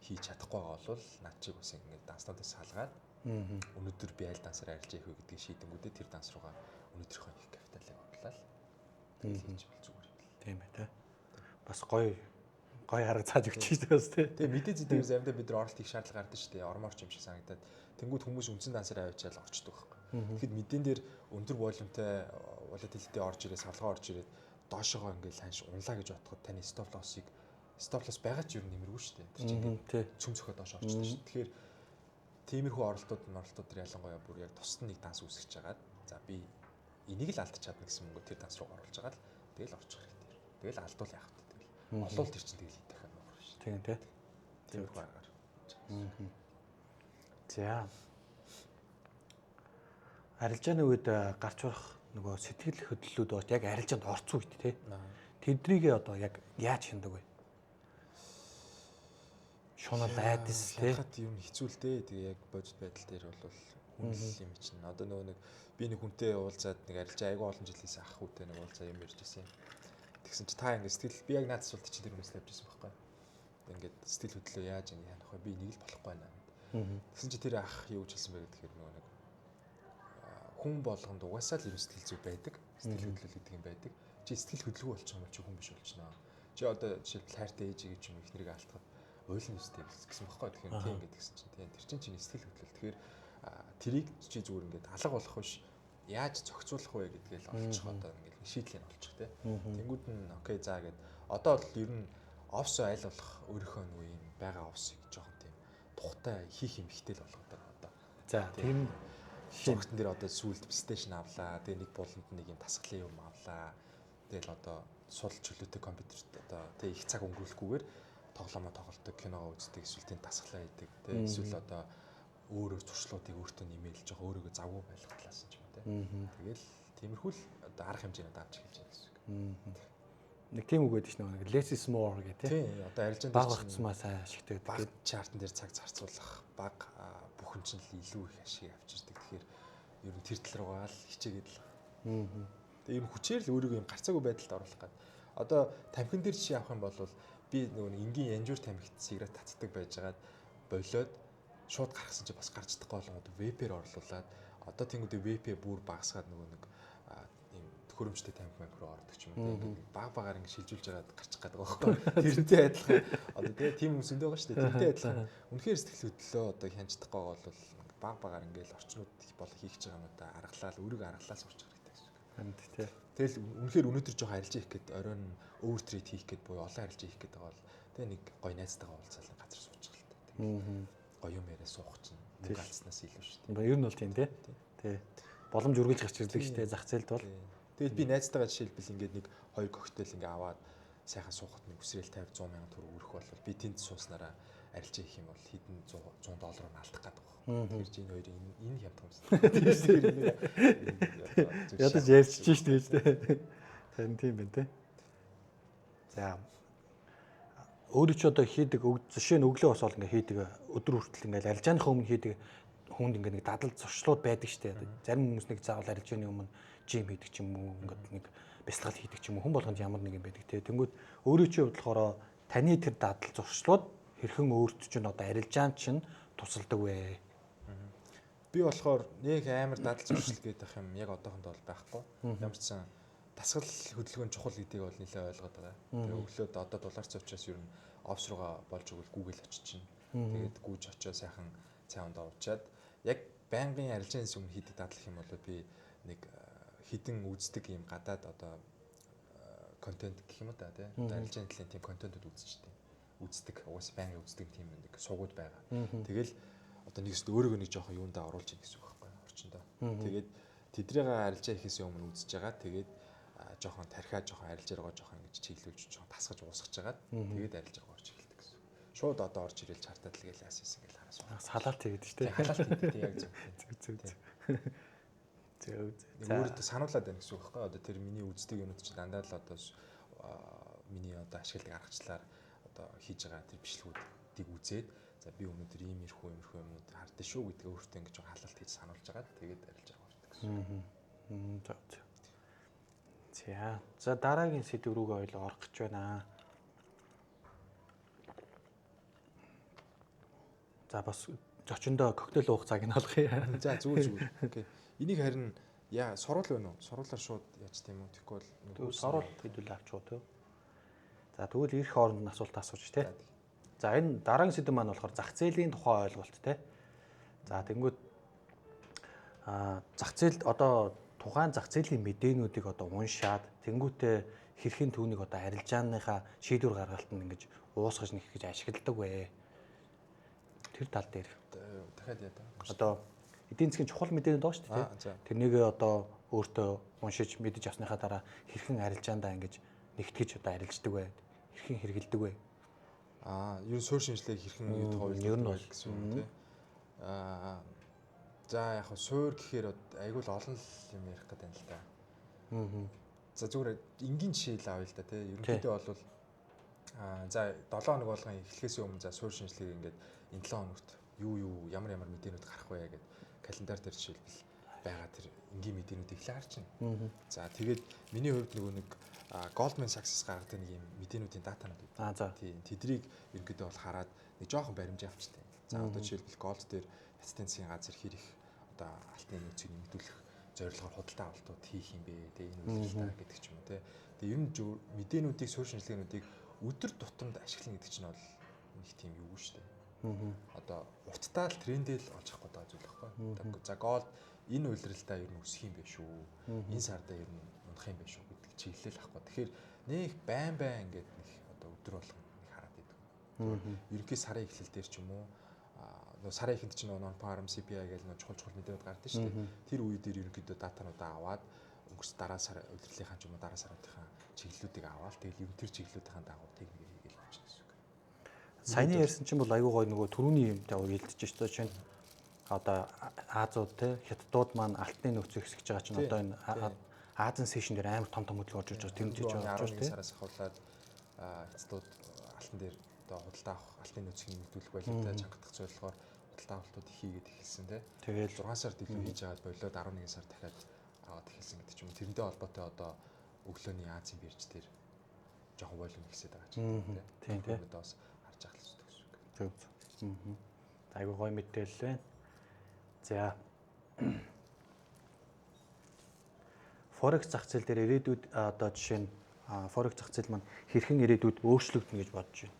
хийж чадахгүй байгаа бол над чиг бас ингээд данснуудаа салгаад өнөөдөр би аль дансаар арилжаа их вэ гэдгийг шийдэнгүүтээ тэр данс руугаа өнөөдрийнхөө их капиталыг оруулаад тэгэл хийж бол зүгээр. Тийм ээ тий. Бас гоё гоё арга зааж өгч шүү дээ тий. Тэгээ мэдээ зүйдээ заримдаа бид нар оролт хийх шаардлага гардаг шүү дээ. Ормоор ч юм шиг санагдаад тэнгууд хүмүүс үндсэн дансаар авчиад орчдөг байхгүй. Тэгэхэд мэдэн дээр өндөр волюмтай volatility орж ирээд савлгаа орж ирээд доошогоо ингээл ханш унлаа гэж бодоход таны stop loss-ыг stop loss байгаа ч юу нэмэргүй шүү дээ. Тэр чинь ингээд цөм цөхөө доош орчдөг шүү дээ. Тэгэхээр тиймэрхүү оролтууд дээр ялангуяа бүр яг тусад нэг данс үүсгэж хагаад за би энийг л алдчих чадна гэсэн мөнгө тэр данс руу оруулж байгаа л тэгэл орчих хэрэгтэй. Тэгэл алдвал яах вэ? Тэгэл олвол тэр чинь тэгэл идэх юм байна шүү. Тийм тий. Тиймэрхүү аргаар. За. Арилжааны үед гарч урах нөгөө сэтгэл хөдлөлүүд байна. Яг арилжаанд орцсон үед тий. Тэднийг одоо яг яаж хяндаг вэ? Шунал айдас тий. Хат юм хэцүү л дээ. Тэгээ яг бодит байдал дээр бол хүн л юм чинь. Одоо нөгөө нэг би нэг хүнтэй уулзаад нэг арилжаа айгүй олон жилээс ах хүүтэй нэг уулзаа юм ярьж байсан юм. Тэгсэн чи та ингээд сэтгэл би яг наад асуулт чинь тэр хүмүүст тавьж байсан байхгүй. Ингээд сэтгэл хөдлөлөө яаж ингэ хянах вэ? Би нэг л болохгүй байна гэд. Тэгсэн чи тэр ах юу гэж хэлсэн бэ гэхээр нөгөө нэг хүн болгонд угаасаа л юм сэтгэл зүй байдаг. Сэтгэл хөдлөл гэдэг юм байдаг. Чи сэтгэл хөдлөлгүй болчих юм бол чи хүн биш болчихноо. Чи одоо жишээлбэл хайртай ээжигээ ч юм эхнэрийг алдахад уйлна үстэй гэсэн байхгүй. Тэгэхээр тийм ингээд тэгсэн чинь тийм тэр чинь чиний сэтгэл хөдлөл. Тэгэхээр тэрийг чи зүгээр ингээд алга болох биш яаж зохицуулах вэ гэдгээл олчих одоо ингээд шийдлийг олчих тий. Тэнгүүд нь окей за гэд одоо бол ер нь офсоо аль болох өөрийнхөө нөгөө юм байгаа офсыг жоохон тийм тухтай хийх юм ихтэй л болгодог одоо. За тийм зургтан дээр одоо сүүлд PlayStation авлаа. Тэгээ нэг буланд нэг юм тасгалын юм авлаа. Тэгэл одоо сул чөлөөтэй компьютерт одоо тэгээ их цаг өнгөрүүлэхгүйгээр тоглоомоо тоглолдог, киногоо үздэг, эсвэл тийм тасгалаа хийдэг. Тэгээ эсвэл одоо өөр өөр туршлуудыг өөртөө нэмэлж байгаа, өөрийгөө завгүй байлгах талаас нь ч юм уу тий. Тэгэл тиймэрхүү л одоо арга хэмжээнүүд авч эхэлж байгаа гэсэн үг. Нэг тийм үг байдаг шнэ нэг less is more гэх тий. Тийм одоо арилжаанд баг багцмаа сайн ашигтай гэдэг. Баг чартан дээр цаг зарцуулах, баг бүхэн чинь л илүү их ашиг авчирдаг. Тэгэхээр ер нь тэр тал руугаа л хичээгээд л. Тэгээ ер нь хүчээр л өөрийгөө юм гарцаагүй байдалд оруулах гээд. Одоо тамхин дээр жишээ авах юм бол би нөгөө энгийн янжуур тамхит сигарет татдаг байжгаад болиод шууд гаргасан чи бас гарч чадахгүй болгоод вэпээр орлуулад одоо тэнгүүдээ вэпээ бүр багасгаад нөгөө нэг ийм төхөөрөмжтэй тамхи мамх руу ордог ч юм уу ингээд баг багаар ингээд шилжүүлж байгаад гарчих гээд байгаа байхгүй. Тэрнтэй адилхан одоо тийм хүмүүс өндөө байгаа шүү дээ. Тэрнтэй адилхан үнэхээр сэтгэл хөдлөлөө одоо хянж чадахгүй байгаа бол баг багаар ингээд орчнууд бол хийх гэж байгаа юмудаа аргалаад өөрийгөө аргалаа сурчих хэрэгтэй гэсэн үг. Харин тий. Тэгэл үнэхээр өнөөдөр жоохон арилжаа хийх гээд оройн overtrade хийх гээд буюу олон арилжаа хийх гээд байгаа бол тэгээ нэг гоё найзтайгаа уулзаал газар суучих л та. Тэгэл гоё юм яриа суух чинь мөнгө алдснаас илүү шүү дээ. Ер нь бол тийм тий. Тий. Боломж үргэлж гарч ирдэг шүү дээ зах зээлд бол. Тэгэл би найзтайгаа жишээлбэл ингээд нэг хоёр коктейл ингээ аваад сайхан суухад нэг үсрээл 50 100 мянган төгрөг өрөх бол би тэнд сууснараа арилжаа хийх юм бол хэдэн 100 доллараар нь алдах гэдэг байна. Тэгэхээр чи энэ хоёрын энэ хямдхан юм. Тийм. Ядаж ярьчих шүү дээ. Харин тийм байна тий. За өөрөө ч одоо хийдэг жишээ нь өглөө босоод ингээ хийдэг өдөр хүртэл ингээ арилжааныхаа өмнө хийдэг хүнд ингээ нэг дадал зуршлууд байдаг штэ. Зарим хүмүүс нэг заавал арилжааны өмнө жим хийдэг ч юм уу ингээд нэг бясалгал хийдэг ч юм уу хүн болгонд ямар нэг юм байдаг те. Тэнгүүд өөрөө чи хувьд болохоор таны тэр дадал зуршлууд хэрхэн өөрт чинь одоо арилжаан чинь тусалдаг вэ? Би болохоор нэг амар дадал зуршил гэдэг юм яг одоохондоо бол байхгүй. Ямар ч сан дасгал хөдөлгөөн чухал гэдгийг бол нэлээд ойлгоод байгаа. Тэгээ өглөөд одоо дулаарч учраас ер нь офс руугаа болж өгвөл Google очиж чинь. Тэгээд гүйж очиод сайхан цай ундаа уучаад яг байнгын арилжааны өмнө хийдэг дадлах юм бол би нэг хідэн үздэг юм гадаад одоо контент гэх юм уу да тий. Одоо арилжааны талын тийм контентууд үзчихдэг. Үздэг. Угаасаа байнга үздэг тийм нэг сувгууд байгаа. Тэгэл одоо нэг зүйл өөрийгөө нэг жоохон юундаа оруулж ийн гэсэн үг байхгүй орчиндөө. Тэгээд тэдрийг арилжаа хийхээс өмнө үзэж байгаа. Тэгээд жоохон тархиа жоохон арилжааргаа жоохон ингэж чиглүүлж жоохон тасгаж уусгаж хагаад тэгээд арилжаагаа орж эхэлдэг гэсэн. Шууд одоо орж ирэл чартаад л гээл яасан ингээл хараас. Салаалт хийгээд шүү дээ. Халаалт хийдэг яг зөв. Зөв зөв. Зөв. Нэг өөртөө сануулад байна гэсэн үг байхгүй. Одоо тэр миний үздэг юмнууд чинь дандаа л одоо миний одоо ашигладаг аргачлалаар одоо хийж байгаа тэр бичлэгүүдийг үзээд за би өнөөдөр ийм ирхүү юмрхүү юмнууд хардсан шүү гэдгээ өөртөө ингэж халаалт хийж сануулж байгаа. Тэгээд арилжаа ордог гэсэн. Зөв зөв. За. За дараагийн сэдв рүүгээ ойлоо орох гэж байна. За бас зочиндоо коктейл уух цаг нь олгоё. За зүгээр зүгээр. Окей. Энийг харин яа сурвал байна уу? Сурвалаар шууд яаж тийм үү? Тэгэхгүй бол сурвал хэдүүл авчих уу те. За тэгвэл ирэх хооронд нь асуулт асууж те. За энэ дараагийн сэдэв маань болохоор зах зээлийн тухай ойлголт те. За тэгэнгүүт зах зээлд одоо тухайн зах зээлийн мэдээнүүдийг одоо уншаад тэгэнгүүтээ хэрхэн түүнийг одоо арилжааныхаа шийдвэр гаргалтанд ингэж уусгаж нэхэх гэж ашигладаг вэ? Тэр тал дээр дахиад яа даа. Одоо эдийн засгийн чухал мэдээнүүд байгаа шүү дээ. Тэрнийг одоо өөртөө уншиж мэдэж авсныхаа дараа хэрхэн арилжаандаа ингэж нэгтгэж одоо арилждаг вэ? Хэрхэн хэрэгэлдэг вэ? Ер нь суурь шинжилгээг хэрхэн юу тойлдог гэсэн үг тий. За яг хөө суур гэхээр айгүй л олон юм ярих гэдэг юм л да. За зүгээр энгийн жишээ л авъя л да тий. Ерөнхийдөө бол за 7 хоног болгон эхлэхээс өмнө за суурь шинжилгээг ингээд энэ 7 хоногт юу ямар ямар мэдээнүүд гарах вэ гэд календар дээр жишээлбэл байгаа тэр энгийн мэдээнүүдийг л харж байна. За тэгээд миний хувьд нөгөө нэг Goldman Sachs-аас гаргадаг нэг юм мэдээнүүдийн датанууд үү. Тийм тэдрийг ерөнхийдөө бол хараад нэг жоохон баримж авчтай. За одоо жишээлбэл gold дээр хятадын засгийн газар хэр их одоо алтны нөөцийг нэмэгдүүлэх зорилгоор худалдаа авалтууд хийх юм бэ те энэ үйлдэл гэдэг ч юм уу те. Тэгээ ер нь мэдээнүүдийг суурь шинжилгээнүүдийг өдөр тутамд ашиглана гэдэг чинь бол нэг тийм юу шүү дээ. Одоо урттаа л трендэл олж авах гэдэг зүйл байхгүй. За gold энэ улиралдаа ер нь өсөх юм бэ шүү. Энэ сардаа ер нь унах юм бэ шүү гэдэг чиглэл авахгүй. Тэгэхээр нэг байн байн ингээд нэг одоо өдөр болгон нэг хараад идэг. Ерөнхий сарын эхлэл дээр ч юм уу нөгөө сарын эхэнд чинь нөгөө non-farm CPI гэл нөгөө чухал чухал мэдээнүүд гардаг шүү дээ. Тэр үе дээр ерөнхийдөө датануудаа аваад өнгөрс дараа сар улирлынхаа ч юм уу дараа саруудынхаа чиглэлүүдийг аваад тэгэл ер нь тэр чиглэлүүдийн дагуу техникээ хийгээл явчихна гэсэн үг. Саяны ярьсан чинь бол айгүй гоё нөгөө түрүүний юмтай уялдж шүү дээ. Чинь одоо Азууд те хятадууд маань алтны нөөцийг хэсгэж байгаа чинь одоо энэ Азийн сешн дээр амар том том хөдөлгөөн орж ирж байгаа. Тэр чинь орж ирж сараас ахуулаад хятадууд алтан дээр одоо худалдаа авах алтны нөөцийг нэмэгдүүлэх боловтой чангатах зорилгоор худалдаа авалтууд хийгээд эхэлсэн те. Тэгэл 6 сард илүү хийж байгаад болоод 11 сар дахиад аваад эхэлсэн гэдэг ч юм уу. Тэрнтэй холбоотой одоо өглөөний Азийн бирж дээр жоохон волюм ихсээд байгаа ч юм те. Тийм те. Одоо бас харж ахлах хэрэгтэй гэсэн үг. Зөв зөв. Айгуу гоё мэдээлэл байна. За. Форекс зах зээл дээр ирээдүйд одоо жишээ нь форекс зах зээл маань хэрхэн ирээдүйд өөрчлөгдөнө гэж бодож байна?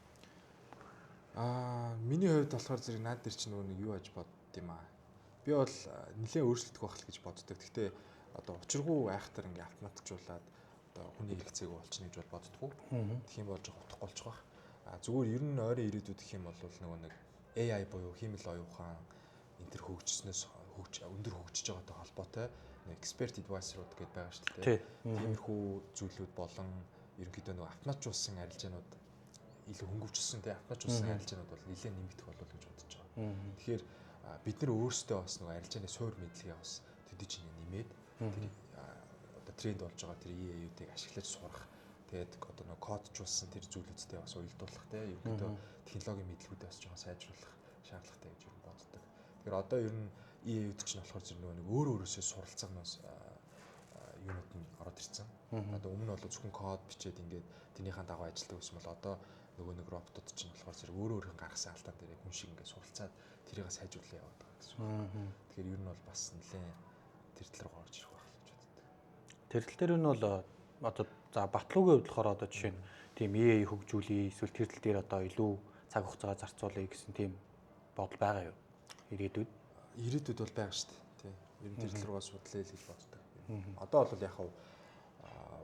Миний хувьд болохоор зэрэг наад дээр чинь нөгөө нэг юу аж бодд юм аа. Би бол нэлээд өөрчлөгдөх байх л гэж боддог. Гэхдээ одоо учиргүй айхтар ингээ автоматжуулаад одоо хүний хэрэгцээг болчихно гэж бол боддгоо. Тэгэх юм бол жоох утгагүй болчих واخ. Зүгээр ер нь ойрын ирээдүйд гэх юм бол нөгөө нэг AI буюу хиймэл оюун ухаан энэ төр хөгжснөөс өндөр хөгжиж байгаатай холбоотой нэг expert advisor-ууд гэдээ байгаа шүү дээ. Тиймэрхүү зүйлүүд болон ерөнхийдөө нөгөө автоматжуулсан арилжаанууд илүү хөнгөвчлсөн тий автоматжуулсан арилжаанууд бол нэлээд нэмэгдэх болов гэж бодож байгаа. Тэгэхээр бид нар өөрсдөө бас нөгөө арилжааны суур мэдлэгээ бас төдий чинээ нэмээд тэр одоо тренд болж байгаа тэр EA-үүдийг ашиглаж сурах, тэгээд одоо нөгөө кодчулсан тэр зүйлүүдтэй бас уялдуулах тий ерөнхийдөө технологийн мэдлэгүүдээ бас жоохон сайжруулах шаардлагатай гэж ер нь боддог. Тэгэхээр одоо ер нь EA-үүд чинь болохоор зэрэг нөгөө нэг өөр өөрөөсөө суралцгаанаас юунууд нь ороод ирсэн. Одоо өмнө нь бол зөвхөн код бичээд ингээд тэрнийхэн дагуу ажилладаг байсан бол одоо нөгөө нэг роботууд чинь болохоор зэрэг өөр өөрийнх нь гаргасан алдаан дээр хүн шиг ингээд суралцаад тэрийг сайжруулах яваад байгаа гэсэн үг. Тэгэхээр ер нь бол бас нэлээд тэр тал руу орж ирэх байх л гэж боддог. Тэр тал дээр нь бол одоо за Батлуугийн хувьд болохоор одоо жишээ нь тийм EA хөгжүүлье эсвэл тэр тал дээр одоо илүү цаг хугацаа зарцуулъя гэсэн тийм бодол байгаа юу? Ирээдүйд? Ирээдүйд бол байгаа шүү дээ. Тийм. Ер нь тэр тал руугаа судлаа л гэж боддог. Одоо бол яг хав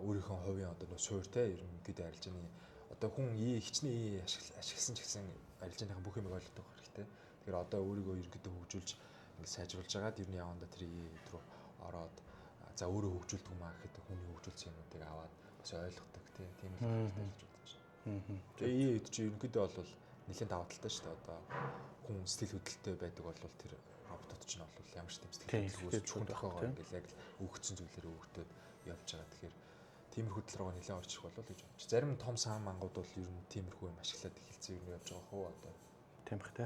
өөрийнхөө хувийн одоо нөө суур те ерөнхийдөө арилжааны одоо хүн хичнээн ашигласан ч гэсэн арилжааныхаа бүх юмыг ойлгох хэрэгтэй. Тэгэхээр одоо өөрийгөө ерөнхийдөө хөгжүүлж ингэ сайжруулж байгаад ер нь явандаа тэр EA рүү ороод за өөрөө хөгжүүлдэг юм аа гэхэд хүний хөгжүүлсэн юмнуудыг аваад бас ойлгодог тийм л хэрэгтэй гэж бодож байна. Тэгээ EA чи ерөнхийдөө бол нэлээд даваа талтай шүү дээ. Одоо хүн сэтгэл хөдлөлтөй байдаг бол тэр роботууд ч нь бол ямар ч тийм сэтгэл хөдлөлгөөс чухам тохиогоор ингээл яг л өгөгдсөн зүйлээр өгөгдөд явж байгаа. Тэгэхээр тиймэрхүү тал руугаа нэлээд орж ирэх болов гэж бодож. Зарим том сан мангууд бол ер нь тиймэрхүү юм ашиглаад эхэлсэн ер нь явж байгаа хөө одоо. Тийм бах те.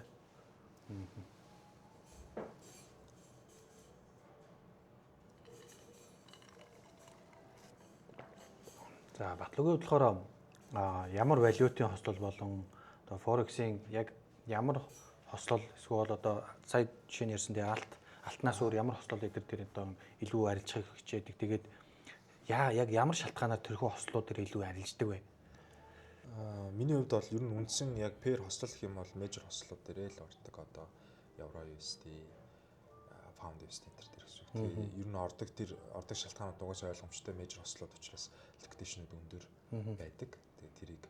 За Батлуугийн болохоор ямар валютын хослол болон одоо форексийн яг ямар хослол эсвэл одоо сая жишээ нь ярьсан тэгээ алтнаас өөр ямар хослол эдгээр тэр одоо илүү арилжахыг хичээдэг. Тэгээд яг ямар шалтгаанаар тэрхүү хослууд тэр илүү арилждаг вэ? Миний хувьд бол ер нь үндсэн яг pair хослол гэх юм бол major хослууд дээрээ л ордог. Одоо евро USD, pound USD энэ төр гэсэн үг. Тэгээ ер нь ордог тэр ордог шалтгаанууд угаасаа ойлгомжтой major хослууд учраас liquidation-ууд өндөр байдаг. Тэгээ тэрийг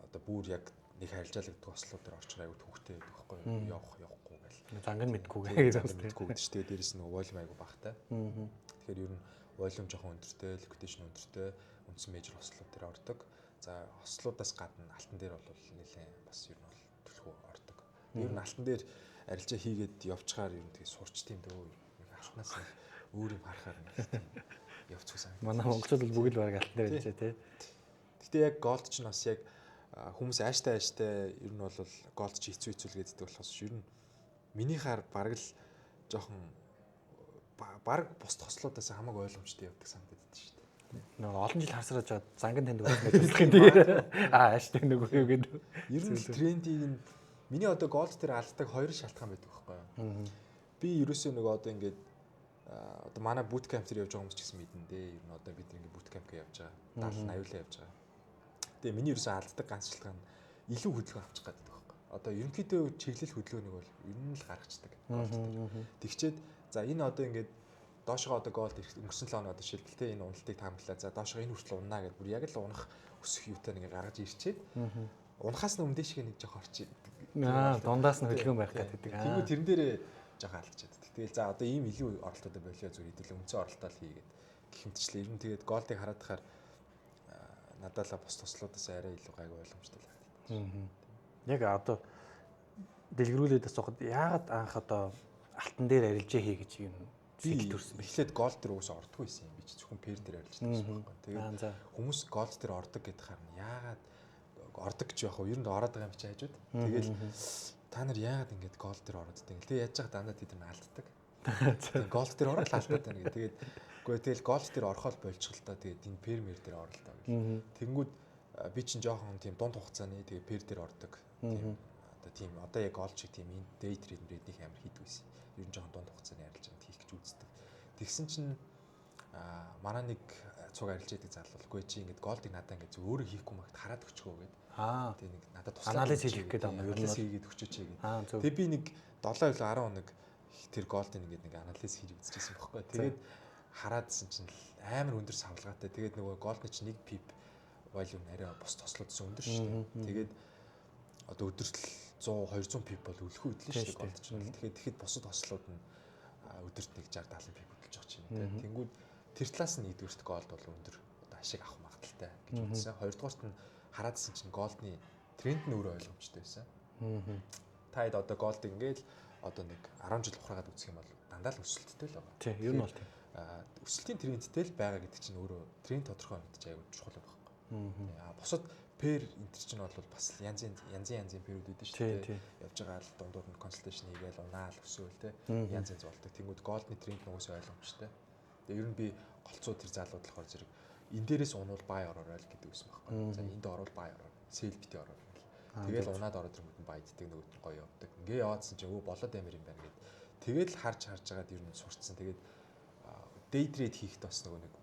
одоо бүр яг нэг харилцаалагддаг хослууд дээр орчих аягүй төвхтэй байдаг байхгүй юу? Явах явахгүй гэл. Занг нь мэдгүй гэж мэдгүй гэдэг чинь тэгээ дээрэс нь volume аягүй багатай. Тэгэхээр ер нь volume жоохон өндөртэй, liquidation өндөртэй үндсэн major хослууд дээр ордог. За хослуудаас гадна алтан дээр бол нэлээд бас ер нь бол түлхүү ордог. Ер нь алтан дээр арилжаа хийгээд явчихаар ер нь тэгээ сурч тийм дөө. Нэг алтнаас нэг өөр юм харахаар нэг тийм явцгүй санагдав. Манай монголчууд бол бүгд л баг алтан дээр арилжаа тий. Гэтэ яг gold ч нь бас яг хүмүүс ааштай ер нь бол gold чи хэцүү хэцүү л гэдэг болохоос ер нь минийхаар бараг л жоохон бараг бус хослуудаас хамаагүй ойлгомжтой явдаг санагдаад байдаг шүү дээ. Нөгөө олон жил харсараж байгаа занган танд өгөх мэтлэх юм тий. Ааштай нөгөө юу гэдэг. Ер нь трендийг нь миний одоо gold дээр алддаг хоёр шалтгаан байдаг байхгүй юу? Би ерөөсөө нөгөө одоо ингээд одоо манай bootcamp дээр явж байгаа хүмүүс ч гэсэн мэднэ дээ. Ер нь одоо бид ингээд bootcamp-гээ явж байгаа. 70 80-аа явж байгаа. Тэгээ миний ерөөсөө алддаг ганц шалтгаан нь илүү хөдөлгөөн авчих гэдэг байхгүй. Одоо ерөнхийдөө чиглэл хөдөлгөөнийг бол ер нь л гаргацдаг. Тэгчээд за энэ одоо ингээд доошгоо одоо gold өнгөрсөн 7 хоног одоо шилбэлтэй энэ уналтыг таамаглаа. За доошгоо энэ хүртэл уннаа гэдээ бүр яг л унах өсөх юутай нэг гаргаж ирчээд унахаас нь өмнө дэшгээ нэг жоох орчих. Дундаас нь хөдөлгөөн байх гэдэг. Тэгвэл тэрэн дээрээ жоох алдчихад. Тэгэл за одоо ийм илүү оролтуудаа болио зүгээр хэдүүлээ үндсэн оролтоо л хийгээд гэх мэтчлээ. Ер нь тэгээд gold-ыг хараад тахаар надад л бус туслуудаас арай илүү гайгүй ойлгомжтой л харагдав. Яг одоо дэлгэрүүлээд асуухад яагаад анх одоо алтан дээр арилжаа хий гэж юм сэтгэл төрсөн бэ? Эхлээд gold дээр уусаа ордгүй байсан юм би чи зөвхөн pair дээр арилждаг байсан байхгүй. Тэгээд хүмүүс gold дээр ордог гэдэг харна. Яагаад ордог гэж яах вэ? Ер нь ороод байгаа юм чи хажууд. Тэгэл та нар яагаад ингэж gold дээр ороод гэдэг юм. Тэгээ яаж байгаа дандаа тэд нар алддаг. Тэгээд gold дээр ороод алдаад байна гэх. Тэгээд үгүй тэгэл gold дээр орохоо болчих л та. Тэгээд энэ pair мэр дээр орол таа гэл. Тэнгүүд би чинь жоохон тийм дунд хугацааны тэгээ pair дээр ордог. Тийм одоо тийм одоо яг gold шиг тийм энэ day trade мрэдних амар хийдэг байсан. Ер нь жоохон дунд хугацааны арилжаанд хийх гэж үздэг. Тэгсэн чинь манай нэг цуг арилж яадаг залуу үгүй чи ингээд gold-ыг надаа ингээд зөв өөрөө хийхгүй магт хараад өчгөө гэд. Тэгээ нэг надад туслаад анализ хийх гээд байгаа юм. Ер нь хийгээд өчөөч гээд. Тэгээ би нэг 7 или 10 хоног тэр gold-ыг ингээд нэг анализ хийж үзчихсэн байхгүй. Тэгээд хараадсэн чинь амар өндөр савлгаатай. Тэгээд нөгөө gold-ны чинь нэг pip volume арай бус тослоодсон өндөр шүү дээ. Тэгээд одоо өдөрт 100 200 pip бол өлөхөө хөдлөн шүү дээ gold чинь. Тэгэхээр тэгэхэд бусад хослууд нь өдөрт нэг 60 70 pip хөдөлж байгаа чинь тийм. Тэнгүүд тэр талаас нь нэгдүгüрт gold бол өндөр одоо ашиг авах магадлалтай гэж үзсэн. Хоёрдугаарт нь хараадсан чинь gold-ны тренд нь өөрөө ойлгомжтой байсан. Та хэд одоо gold ингээл одоо нэг 10 жил ухраагаад үзэх юм бол дандаа л өсөлттэй л байгаа. Тийм, ер нь бол тийм. Өсөлтийн трендтэй л байгаа гэдэг чинь өөрөө тренд тодорхой мэдчих аягүй чухал юм байхгүй. Бусад pair энэ чинь бол бас янз янзын pair-үүд өгдөн шүү дээ. Явж байгаа л дундуур нь consultation хийгээл унаал өсөөл те янз янз болдог. Тэнгүүд gold-ны тренд нугасаа ойлгомжтой. Тэгээ ер нь би голцоо тэр залууд болохоор зэрэг энэ дээрээс унуул бай ороорой л гэдэг байсан байхгүй. За энд орвол бай ороорой. Sell бити ороорой гэл. Тэгэл унаад ороод ирэнгүүт нь байддаг нөгөөд нь гоё явдаг. Ингээ яваадсан чинь өө болоод амир юм байна гэд. Тэгэл харж жагаад ер нь сурцсан. Тэгээд day trade хийхэд бас нөгөө нэг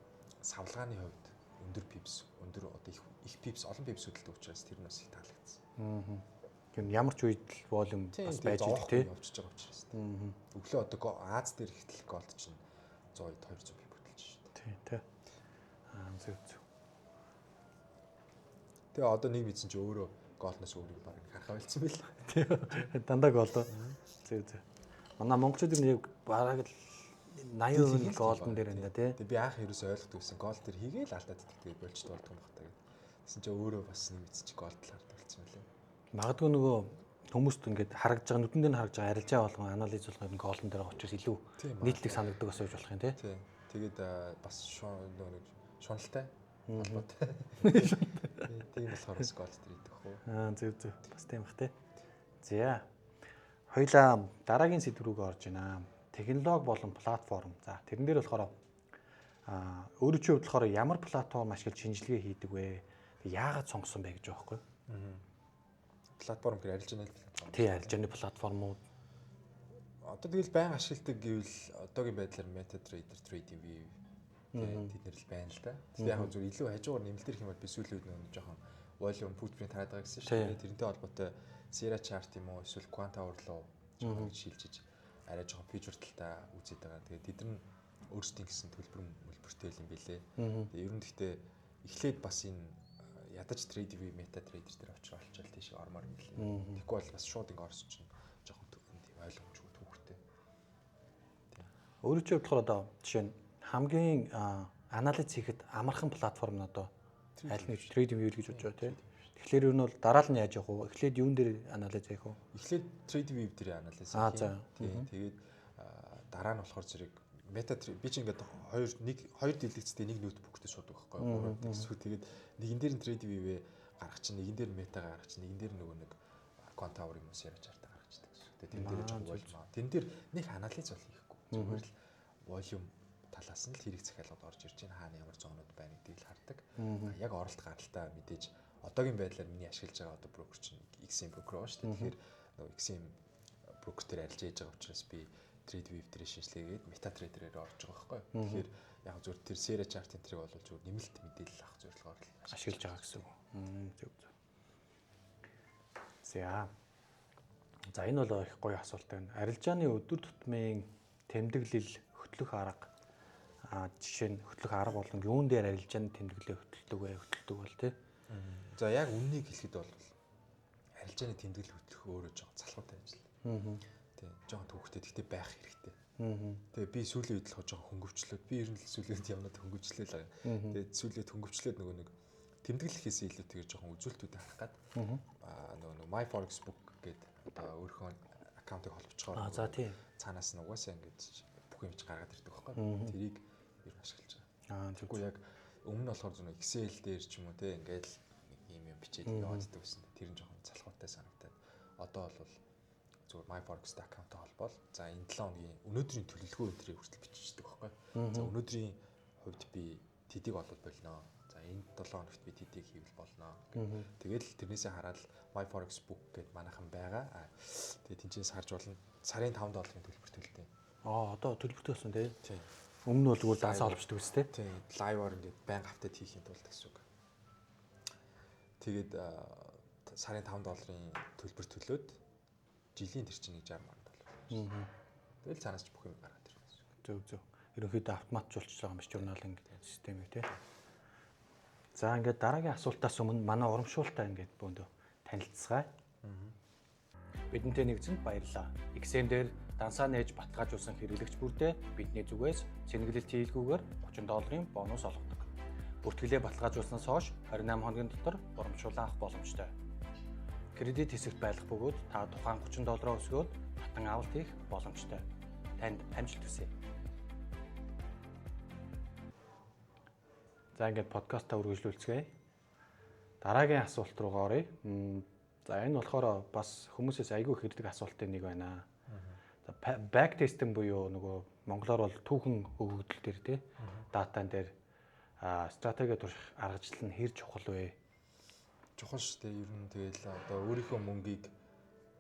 савлгааны хувьд өндөр pips, өндөр одоо их pips, олон pips хөдөлдөг учраас тэр нь бас их таалагдсан. Тийм ямар ч үед л volume бас байж идэг тий. Явчихж байгаа учраас. Өглөө одоо Аз дээр ихтэл gold чинь 100 200 pip хөдөлж шүү дээ. Тий, тий. Аа, зөв зөв. Тэгээ одоо нэг мэдсэн чи өөрөө gold-ноос өөрийг баг харахаа болсон байл. Тийм. Дандаа gold. Зөв зөв. Манай монголчууд ер нь яг бараг л 80% gold-он дээр байна да тий. Тэгээ би анх ерөөсөө ойлгодог байсан. Gold дээр хийгээл алдаад идэх, тэгээд болчт болдго юм бах та гэдэг. Тэгсэн чи өөрөө бас нэг мэдсэн чи gold л хардаг болсон байлээ. Магадгүй нөгөө хүмүүст ингээд харагдж байгаа, нүдэн дээр нь харагдж байгаа арилжаа болгон, анализ болгон gold-он дээр байгаа учраас илүү нийтлэг санагддаг бас байж болох юм тий. Тийм. Тэгээд бас нөгөө нэг шуналтай холбоотой. Тийм болохоор бас gold дээр идэх үү. Аа, зөв зөв. Бас тийм бах тий. За. Хоёлаа дараагийн сэдв рүүгээ орж байна. Технологи болон платформ. За, тэрэн дээр болохоор өөрөө чинь хувьд болохоор ямар платформ ашиглаж шинжилгээ хийдэг вэ? Тэг яагаад сонгосон бэ гэж байгаа байхгүй юу? Платформ гэхээр арилжааны платформ. Тий, арилжааны платформууд. Одоо тэгэл байнга ашигладаг гэвэл одоогийн байдлаар MetaTrader, TradingView, тэд нэр л байна л да. Тэгээ яг зөв илүү хажуугаар нэмэлт ирэх юм бол би сүүлийн үед нөгөө жоохон volume footprint хараад байгаа гэсэн шүү дээ. Тэрнтэй холбоотой Sierra chart юм уу, эсвэл Quantower руу жоохон ингэж шилжиж арай жоохон feature талтай үзээд байгаа. Тэгээд тэд нар өөрсдийн гэсэн төлбөр мөлбөртэй юм билэ. Тэгээ ер нь гэхдээ эхлээд бас энэ ядаж TradingView, MetaTrader дээр очиж олчвол тийш ормоор юм билээ. Тэгэхгүй бол бас шууд ингэ орсон чинь жоохон тийм ойлгомжгүй, түүхтэй. Өөрөө чи болохоор одоо жишээ нь хамгийн анализ хийхэд амархан платформ нь одоо аль нь, TradingView гэж бодож байгаа тий. Тэгэхээр ер нь бол дараа нь яаж явах вэ? Эхлээд юун дээр анализ хийх вэ? Эхлээд TradingView дээр анализ хийх. Тийм. Тэгээд дараа нь болохоор зэрэг Meta, би чи ингээд хоёр нэг хоёр дэлгэцтэй нэг ноутбук дээр суудаг байхгүй юу? Гурав. Тэгээд нэгэн дээр нь TradingView-ээ гаргах чинь, нэгэн дээр Meta гаргах чинь, нэгэн дээр нөгөө нэг Quantower юм уу, Sierra chart гаргачихдаг гэсэн. Тэгээд тэн дээр жоохон volume. Тэн дээр нэг анализ бол хийхгүй. Зүгээр л volume талаас нь л хэрэг захиалгад орж ирж байна. Хаана ямар zone-ууд байна гэдгийг л хардаг. Яг оролт гаралтаа мэдээж одоогийн байдлаар миний ашиглаж байгаа одоо брокер чинь XM брокер байгаа шүү дээ. Тэгэхээр нөгөө XM брокер дээр арилжаа хийж байгаа учраас би TradingView дээр шинжилгээгээд MetaTrader-ээр орж байгаа байхгүй юу. Тэгэхээр яг зүгээр тэр Sierra chart энэ-тэрийг бол зүгээр нэмэлт мэдээлэл авах зорилгоор л ашиглаж байгаа гэсэн үг. Зөв зөв. За. За, энэ бол их гоё асуулт байна. Арилжааны өдөр тутмын тэмдэглэл хөтлөх арга, жишээ нь хөтлөх арга болон юун дээр арилжааны тэмдэглэлээ хөтэлдэг вэ? Хөтэлдэг бол тий. За, яг үннийг хэлэхэд бол арилжааны тэмдэглэл хөтлөх өөрөө жоохон залхуутай ажил. Тий, жоохон түүхтэй, гэхдээ байх хэрэгтэй. Тэгээ би сүүлийн үед л жоохон хөнгөвчлөөд, би ер нь л сүүлийн үед явнаад хөнгөвчлөө л байгаа. Тэгээд сүүлийн үед хөнгөвчлөөд нөгөө нэг тэмдэглэхээс илүүтэйгээр жоохон үзүүлэлтүүд харах гад нөгөө нэг My Forex Book гэдэг одоо өөрийнхөө аккаунтыг холбочхоор За тий. цаанаас нь угаасаа ингэж бүх юм чи гаргаад ирдэг байхгүй. Тэрийг ер нь ашиглаж байгаа. Тэгэхгүй яг өмнө нь болохоор зөвхөн Excel дээр ч юм уу те ингээд л нэг юм юм бичээд явааддаг байсан. Тэр нь жоохон залхууртай санагдаад одоо бол зүгээр My Forex аккаунттай холбоол. За, энэ 7 хоногийн өнөөдрийн төлөвлөгөө өнтрийг хүртэл биччихдэг байхгүй. За, өнөөдрийн хувьд би тэдийг олвол болно. За, энэ 7 хоногт би тэдийг хийвэл болно. Тэгээд л тэрнээсээ хараад My Forex Book гэд манайхан байгаа. Тэгээд тэнцээс харж болно. Сарын 5 долларын төлбөр төлдөг. Аа, одоо төлбөртэй болсон тий. Тийм. Өмнө нь бол зүгээр дансаа холбочдөг үст тий. Тийм. Live-аар ингээд байнга update хийхийн тулд гэсэн үг. Тэгээд сарын 5 долларын төлбөр төлөөд жилийн тэр чинь нэг 60 мянга доллар. Тэгэл цаанаас ч бүх юм гаргаад ирнэ гэсэн үг. Зөв зөв. Ерөнхийдөө автоматжуулчихж байгаа юм биш, journaling системийг тий. За, ингээд дараагийн асуултаас өмнө манай урамшуултаа ингээд бөөндөө танилцгаая. Бидэнтэй нэгдсэнд баярлалаа. XM дээр дансаа нээж баталгаажуулсан хэрэглэгч бүрдээ бидний зүгээс цэнэглэлт хийлгүүгээр 30 долларын бонус олгодог. Бүртгэлээ баталгаажуулснаас хойш 28 хоногийн дотор урамшуулан авах боломжтой. Кредит хэсэгт байлах бөгөөд та тухайн 30 доллараа өсгөөд татан авалт хийх боломжтой. Танд амжилт хүсье. За, ингээд подкастаа үргэлжлүүлцгээе. Дараагийн асуулт руугаа оръё. За, энэ болохоор бас хүмүүсээс айгүй их ирдэг асуултын нэг байна. За, back testing буюу нөгөө монголоор бол түүхэн өгөгдөл дээр тий датан дээр стратеги турших аргачлал нь хэр чухал вэ? Чухал шүү дээ. Ер нь тэгэл одоо өөрийнхөө мөнгийг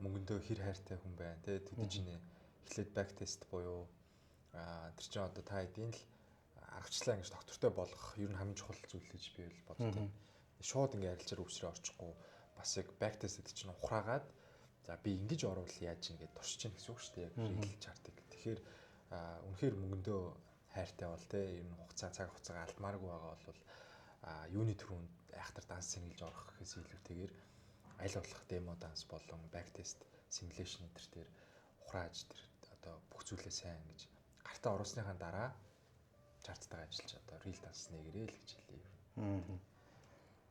мөнгөндөө хэр хайртай хүн байна те тэдэж нэ. Эхлээд back test буюу тэр чинь одоо та хэдийн л аргачлалаа ингэж доктортой болгох ер нь хамгийн чухал зүйл гэж би бол боддог. Шууд ингэ арилжаар өвсрөө орчихгүй бас яг back test гэдэг чинь ухраагаад, за, би ингэж орвол яаж ингэж туршиж чинь гэсэн үг шүү дээ. Яг real chart-ыг. Тэгэхээр үнэхээр мөнгөндөө хайртай бол те ер нь хугацаа цаг хугацаагаа алдмааргүй байгаа бол юуны түрүүнд айхтар данс сэнгэлж орох гэхээс илүүтэйгээр аль болох демо данс болон back test simulation энэ төр ухрааж тэр одоо бүх зүйлээ сайн ингэж гартаа оруулсныхаа дараа чарттайгаа ажиллаж одоо real данс нэгэрээ л гэж хэлье.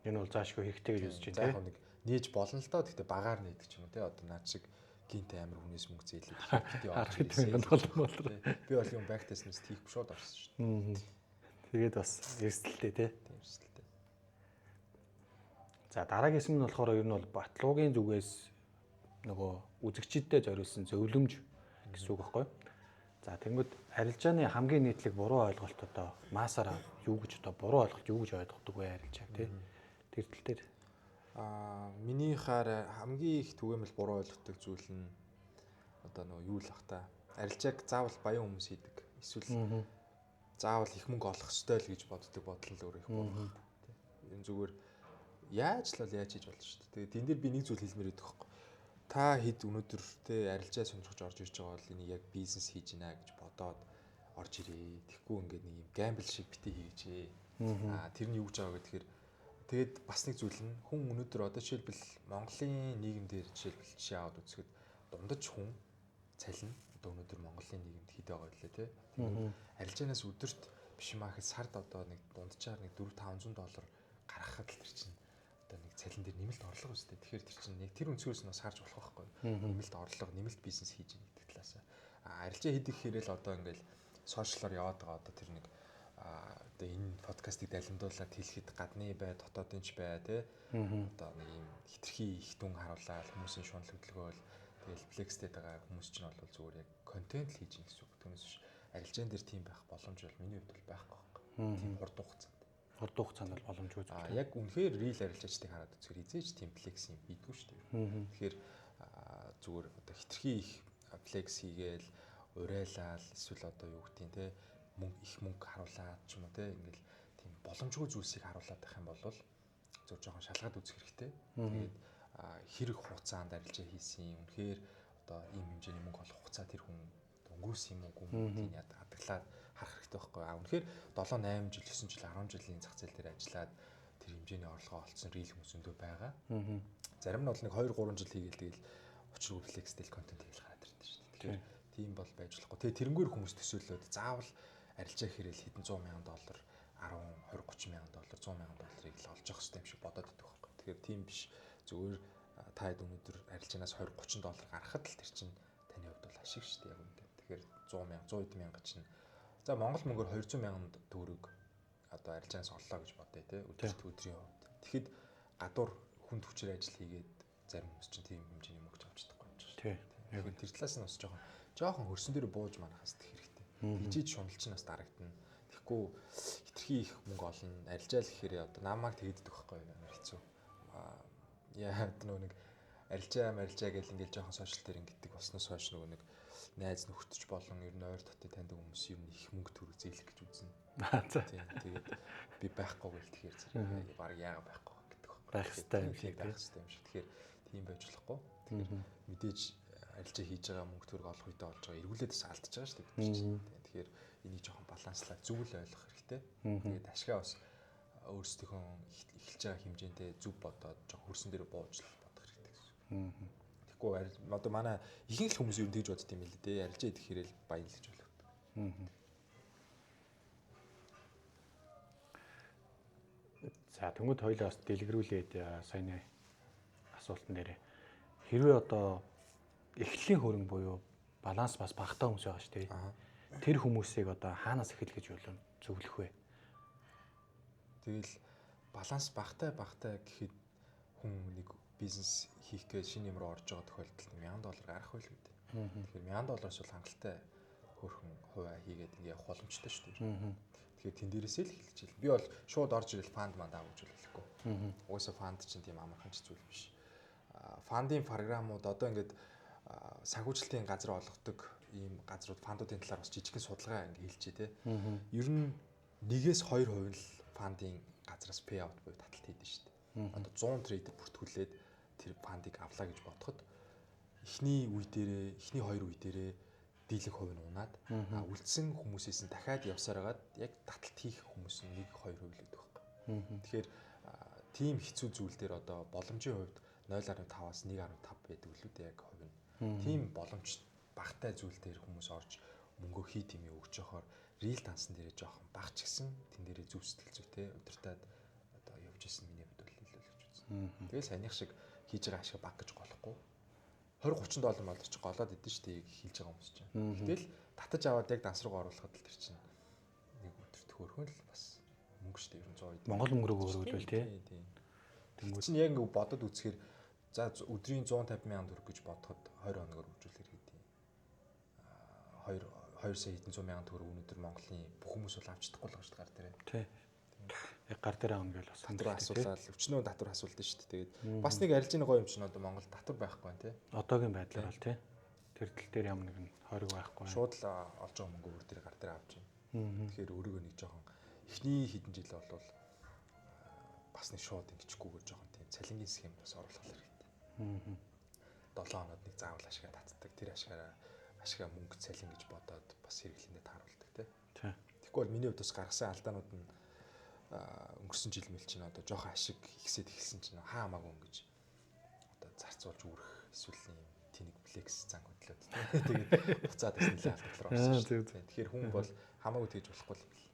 Энэ бол заашгүй хэрэгтэй гэж үзэж байна те. Яг нэг нээж болно л доо. Гэхдээ багаар нээдэг ч юм уу те. Одоо наад шиг гинт амар хүнээс мөнгө зээлээд бити орж ирсэн. Би бол юм back test-нээс тийхгүй шууд орсон шүү дээ. Тэгээд бас эрсдэлтэй те. Тийм эрсдэлтэй. За дараагийн хэсэг нь болохоор ер нь бол Батлуугийн зүгээс нөгөө үзэгчдэд зориулсан зөвлөмж гэсэн үг байхгүй юу? За тэгэнгүүт арилжааны хамгийн нийтлэг буруу ойлголт одоо маасаараа юу гэж одоо буруу ойлголт юу гэж ойлгодог вэ арилжааг тий? Тэр тал дээр миний хаар хамгийн их түгээмэл буруу ойлгодог зүйл нь одоо нөгөө юу л ах та. Арилжааг заавал баян хүмүүс хийдэг. Эсвэл заавал их мөнгө олох ёстой л гэж боддог бодол нь өөр их буруу. Тий. Энэ зүгээр яаж л бол яаж хийж болно шүү дээ. Тэгээд энэ дээр би нэг зүйл хэлмээр идэх байхгүй. Та хэд өнөөдөр те арилжаа сонирхож орж ирж байгаа бол энийг яг бизнес хийж гинэ гэж бодоод орж ирээ. Тэгэхгүй ингээд нэг юм гамбл шиг битээ хийгээч. Тэр нь юу гэж байгаа гэхээр тэгээд бас нэг зүйл нь хүн өнөөдөр одоо жишээлбэл Монголын нийгэмдэр жишээлбэл жишээ аваад үзэхэд дундаж хүн цалин одоо өнөөдөр Монголын нийгэмд хэд байгаа вэ те. Тэгээд арилжаанаас өдөрт биш юм ахэд сард одоо нэг дунджаар нэг 4-500 доллар гаргахад л тэр чинь одоо нэг цалин дээр нэмэлт орлого үстэй. Тэгэхээр тэр чинь нэг тэр өнцгөөс нь бас харж болох байхгүй. Нэмэлт орлого, нэмэлт бизнес хийж ийн гэдэг талаас. Арилжаа хийдэг хэрэл одоо ингээл сошиалор яваад байгаа одоо тэр нэг одоо энэ подкастыг далимдуулаад хэлэхэд гадны бай, дотоодын ч бай тий. Одоо нэг юм хитрхи их дүн харуулаад хүмүүсийн шунал хөдөлгөөл тэгэл флекстэй байгаа хүмүүс чинь бол зүгээр яг контент л хийж ийн гэсэн үг. Түүнээс биш арилжаан дээр тийм байх боломж бол миний хувьд бол байхгүй байхгүй. Тийм хурдан хугацаанд. Хурдан хугацаанд бол боломжгүй зүйл. Яг үнэхээр real арилжаачдыг хараад үзэхээр эзэж тийм flex юм хийдгүү шүү дээ. Тэгэхээр зүгээр одоо хитрхи их flex хийгээл урайлал эсвэл одоо юу гэдгийг те мөнгө их мөнгө харуулад ч юм уу те ингээл тийм боломжгүй зүйлсийг харуулад байх юм бол зөв жоохон шалгаад үзэх хэрэгтэй. Тэгээд хэрэг хугацаанд арилжаа хийсэн үнэхээр одоо ийм хэмжээний мөнгө олох хугацаа тэр хүн өнгөрөөсөн юм уу гэдгийг адаглаад харах хэрэгтэй байхгүй. А үнэхээр 7 8 жил 9 жил 10 жилийн зах зээл дээр ажиллаад тэр хэмжээний орлогоо олцсон real хүмүүс өндөө байгаа. Зарим нь бол нэг 2 3 жил хийгээл тэгэл учиргүй flex-тэй контент хийгээл гараад ирдэ шүү дээ. Тэгэхээр тийм бол байж болохгүй. Тэгээ тэрнгээр хүмүүс төсөөлөөд заавал арилжаа хэрэл хэдэн 100 мянган доллар 10 20 30 мянган доллар 100 мянган долларыг л олж явах хэрэгтэй юм шиг бодоод идэх байхгүй. Тэгэхээр тийм биш. Зүгээр та хэд өнөөдөр арилжаанаас 20 30 доллар гаргахад л тэр чинь таны хувьд бол ашиг шүү дээ яг үнэндээ. Тэгэхээр 100 мянга 100 мянга чинь за Монгол мөнгөөр 200 мянган төгрөг одоо арилжаанаас оллоо гэж бодъё те өдөрт өдрийн хувьд. Тэгэхэд гадуур хүн хүчээр ажил хийгээд зарим хүмүүс чинь тийм хэмжээний мөнгө авч чадахгүй юм шиг. Тийм. Яг тэр талаас нь бас жоохон хөрсөн дээр бууж манахаас тех хэрэгтэй. Тэгжиж шунал чинь бас дарагдана. Тэгэхгүй хитрхи их мөнгө олно. Арилжаа л гэхээр одоо намайг тэгддэг байхгүй амар хэцүү. Яа нөгөө нэг арилжаа гэл ингээл жоохон сошиал дээр ингэдэг болсноос хойш нөгөө нэг найз нөхдөж болон ер нь ойр дотны таньдаг хүмүүс ер нь их мөнгө төгрөг зээлэх гэж үзнэ. Тийм. Тэгээд би байхгүй гэл тэгэхээр зэрэг баг яага байхгүй гэдэг байхгүй. Байх хэрэгтэй юм шиг байх хэрэгтэй юм шиг. Тэгэхээр тийм байж болохгүй. Тэгэхээр мэдээж арилжаа хийж байгаа мөнгө төгрөг олох үедээ олж байгаа эргүүлээд бас алдчихж байгаа шүү дээ бид чинь. Тэгэхээр энийг жоохон баланслаад зөв л ойлгох хэрэгтэй. Тэгээд ашгаа бас өөрсдийнхөө эхэлж байгаа хэмжээндээ зөв бодоод жоохон хөрсөн дээр бууж л бодох хэрэгтэй гэсэн. Тэгэхгүй одоо манай ихэнх л хүмүүс ер нь тэгж бодд юм билээ дээ. Арилжаа идэх хэрэл баян л гэж ойлгодог. За тэнгууд хоёлоо бас дэлгэрүүлээд саяны асуултан дээр хэрвээ одоо эхлэлийн хөрөнгө буюу баланс бас багтаа хүмүүс байгаа шүү дээ. Тэр хүмүүсийг одоо хаанаас эхэл гэж зөвлөх вэ? Тэгэл баланс багтай гэхэд хүн нэг бизнес хийх гэж шинэ юм руу орж байгаа тохиолдолд $1000 гарах байлгүй дээ. Тэгэхээр $1000-аас бол хангалттай хөөрхөн хувиа хийгээд ингээ явах боломжтой шүү дээ. Тэгэхээр тэн дээрээсээ л эхэлж ил. Би бол шууд орж ирэл фанд манд аав гэж хэлэхгүй. Угаасаа фанд чинь тийм амархан ч зүйл биш. Фандын програмууд одоо ингээд санхүүжилтийн газар олгодог ийм газрууд фандуудын талаар бас жижигхэн судалгаа ингээ хийлчээ те. Ер нь 1-2% нь л фандын газраас pay out буюу таталт хийдэж шүү дээ. Одоо 100 трейдер бүртгүүлээд тэр фандыг авлаа гэж бодоход эхний үе дээрээ, эхний 2 үе дээрээ дийлэнх хувь нь унаад үлдсэн хүмүүсээс нь дахиад явсаар хагаад яг таталт хийх хүмүүс нь 1-2% л гэдэг байхгүй. Тэгэхээр тийм хэцүү зүйл дээр одоо боломжийн хувьд 0.5-аас 1.5 байдаг л үү дээ яг хувь нь. Тийм боломж багтай зүйл дээр хүмүүс орж мөнгөө хий тэмээ өгч явахаар real дансан дээрээ жоохон баг ч гэсэн тэн дээрээ зөв сэтгэл зүйтэй удирдаад одоо явж исэн миний хувьд бол илүү л гэж үзсэн. Тэгэл саяных шиг хийж байгаа ашиг баг гэж голохгүй. 20 30 доллар моллор чи голоод идэв шүү дээ хэлж байгаа хүмүүс чинь. Гэтэл татаж аваад яг данс руу оруулахад л тэр чинь нэг өдөр төхөөрхөн л бас мөнгө шүү дээ ер нь 100 Монгол мөнгө рүү өргөдвөл тий. Тэнгүүд чинь яг ингэ бодод үзэхээр за өдрийн 150 мянган төгрөг гэж бодоход 20 хоногор үржүүлэхээр хэдий. 2 2 сая хэдэн зуун мянган төгрөг өнөөдөр Монголын бүх хүмүүс бол авч чадахгүй л байгаа шүү дээ гар дээрээ. Тий. Яг гар дээрээ авна гэж бас татвар асуулаад өчнөө татвар асуулдаг шүү дээ. Тэгээд бас нэг арилжааны гоё юм чинь одоо Монгол татвар байхгүй байна тий. Одоогийн байдлаар бол тий. Тэр тал дээр ямар нэгэн хориг байхгүй. Шууд л олж байгаа мөнгө өөр дээр гар дээр авч байна. Тэгэхээр өөрийгөө нэг жоохон эхний хэдэн жил бол бас нэг шууд ингэчихгүйгээр жоохон тийм цалингийн схем бас оруулах хэрэгтэй. 7 хоноод нэг заавал ашигаа татдаг. Тэр ашигаа мөнгө цалин гэж бодоод бас хэрэглээндээ тааруулдаг тий. Тэгэхгүй бол миний хувьд бас гаргасан алдаанууд нь өнгөрсөн жил мэл чинь одоо жоохон ашиг ихсээд эхэлсэн чинь хаа хамаагүй ингэж одоо зарцуулж үүрэх эсвэл юм тэнэг флекс зан хөдлөөд тий. Тэгээд буцаад бас нэлээд алдадлаар орсон шүү дээ. Тэгэхээр хүн бол хамаагүй тэгж болохгүй л юм бэл.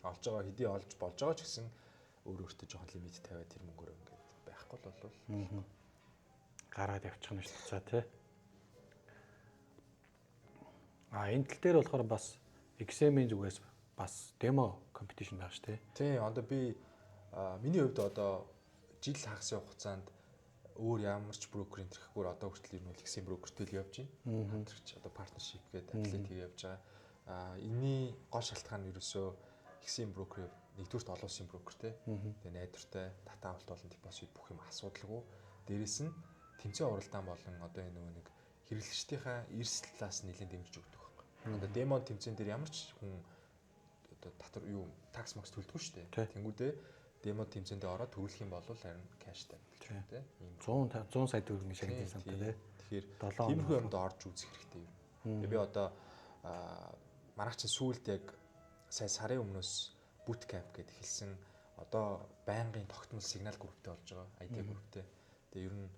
Олж байгаа хэдий олж болж байгаа ч гэсэн өөр өөртөө жоохон лимит тавиад тэр мөнгөөрөө ингээд байхгүй л бол гараад явчих нь шүү дээ тий. А энэ тал дээр болохоор бас XM-ийн зүгээс бас демо competition байгаа шүү дээ. Тийм, одоо би миний хувьд одоо жил хагасын хугацаанд өөр ямар ч брокер энэ төрхгүйгээр одоо хүртэл ер нь XM брокертэй л явж байна. Хамтрагч одоо partnership гэдэг affiliate хийгээ явж байгаа. Энэний гол шалтгаан нь ерөөсөө XM брокер нэгдүгüрт олон улсын брокер те. Тэгээ найдвартай, дата авалт болон депозит бүх юм асуудалгүй. Дээрээс нь тэмцээн уралдаан болон одоо энэ нөгөө нэг хэрэглэгчдийнхаа эрс талаас нэлээд дэмжиж өгдөг байхгүй. Одоо демо тэмцээн дээр ямар ч хүн одоо татвар юу такс макс төлдөггүй шүү дээ. Тэнгүүдээ демо тэмцээндээ ороод төрүүлэх юм бол харин кэштэй гэдэг ч юм те. 100 100 сая төгрөгийн шагналын самтай те. Тэгэхээр тиймэрхүү юмд орж үзэх хэрэгтэй юм. Тэгээ би одоо манайх чинь сүүлд яг сая сарын өмнөөс boot camp гэдээ эхэлсэн. Одоо байнгын тогтмол сигнал групптэй болж байгаа. IT групптэй. Тэгээ ер нь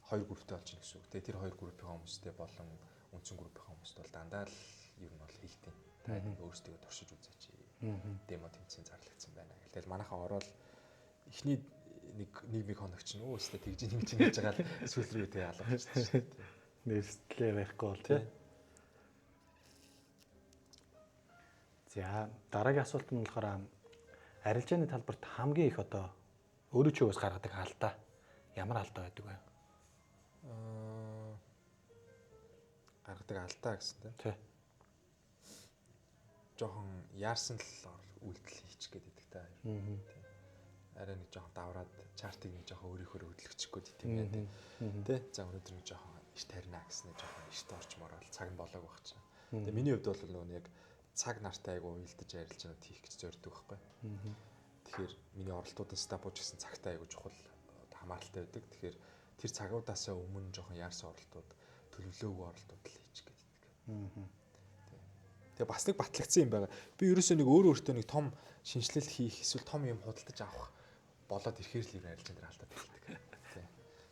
хоёр групптэй болж байна гэсэн үг. Тэгээ тэр хоёр группийн хүмүүстэй болон үндсэн группийн хүмүүст бол дандаа л ер нь бол хийхтэй. Та өөрсдөө туршиж үзээч. Демо тэмцээн зарлагдсан байна гэл. Тэгэл манайхаа ороод эхний нэг нэг хоног чинь өөстөө тэгж ингэж ингэж байгаа л сүүл рүү тэгээ алга болчихсон шүү дээ. Нэрслээ барихгүй бол тий. За дараагийн асуулт нь болохоор арилжааны талбарт хамгийн их одоо өөрөө ч юус гаргадаг алдаа ямар алдаа байдаг вэ? Гаргадаг алдаа гэсэн тийм. Тий. Жохон яарсан л үйлдэл хийчих гээд байдаг та. Тийм. Арай нэг жохон давраад чартыг нэг жохон өөрийнхөө хөдлөгчих гээд тийм ээ. Тэ. За өнөөдөр нэг жохон иш тарина гэснээр жохон ишт орч морол цаг нь болоог байх чинь. Тэгээ миний хувьд бол нөгөө яг цаг нартай айгу уйлдаж арилжаанууд хийх гэж зорддог байхгүй. Тэгэхээр миний оролтуудын стапууд ч гэсэн цагтай айгу чухал хамааралтай байдаг. Тэгэхээр тэр цагуудаасаа өмнө жоохон яарсан оролтууд, төлөвлөөгүй оролтууд л хийчих гээд байдаг. Тэгээ бас нэг батлагдсан юм байгаа. Би ерөөсөө нэг өөр өөртөө нэг том шинжилэл хийх эсвэл том юм худалдаж авах болоод ирэхээр л ер нь арилжаан дээр алдаад эхэлдэг. Тий.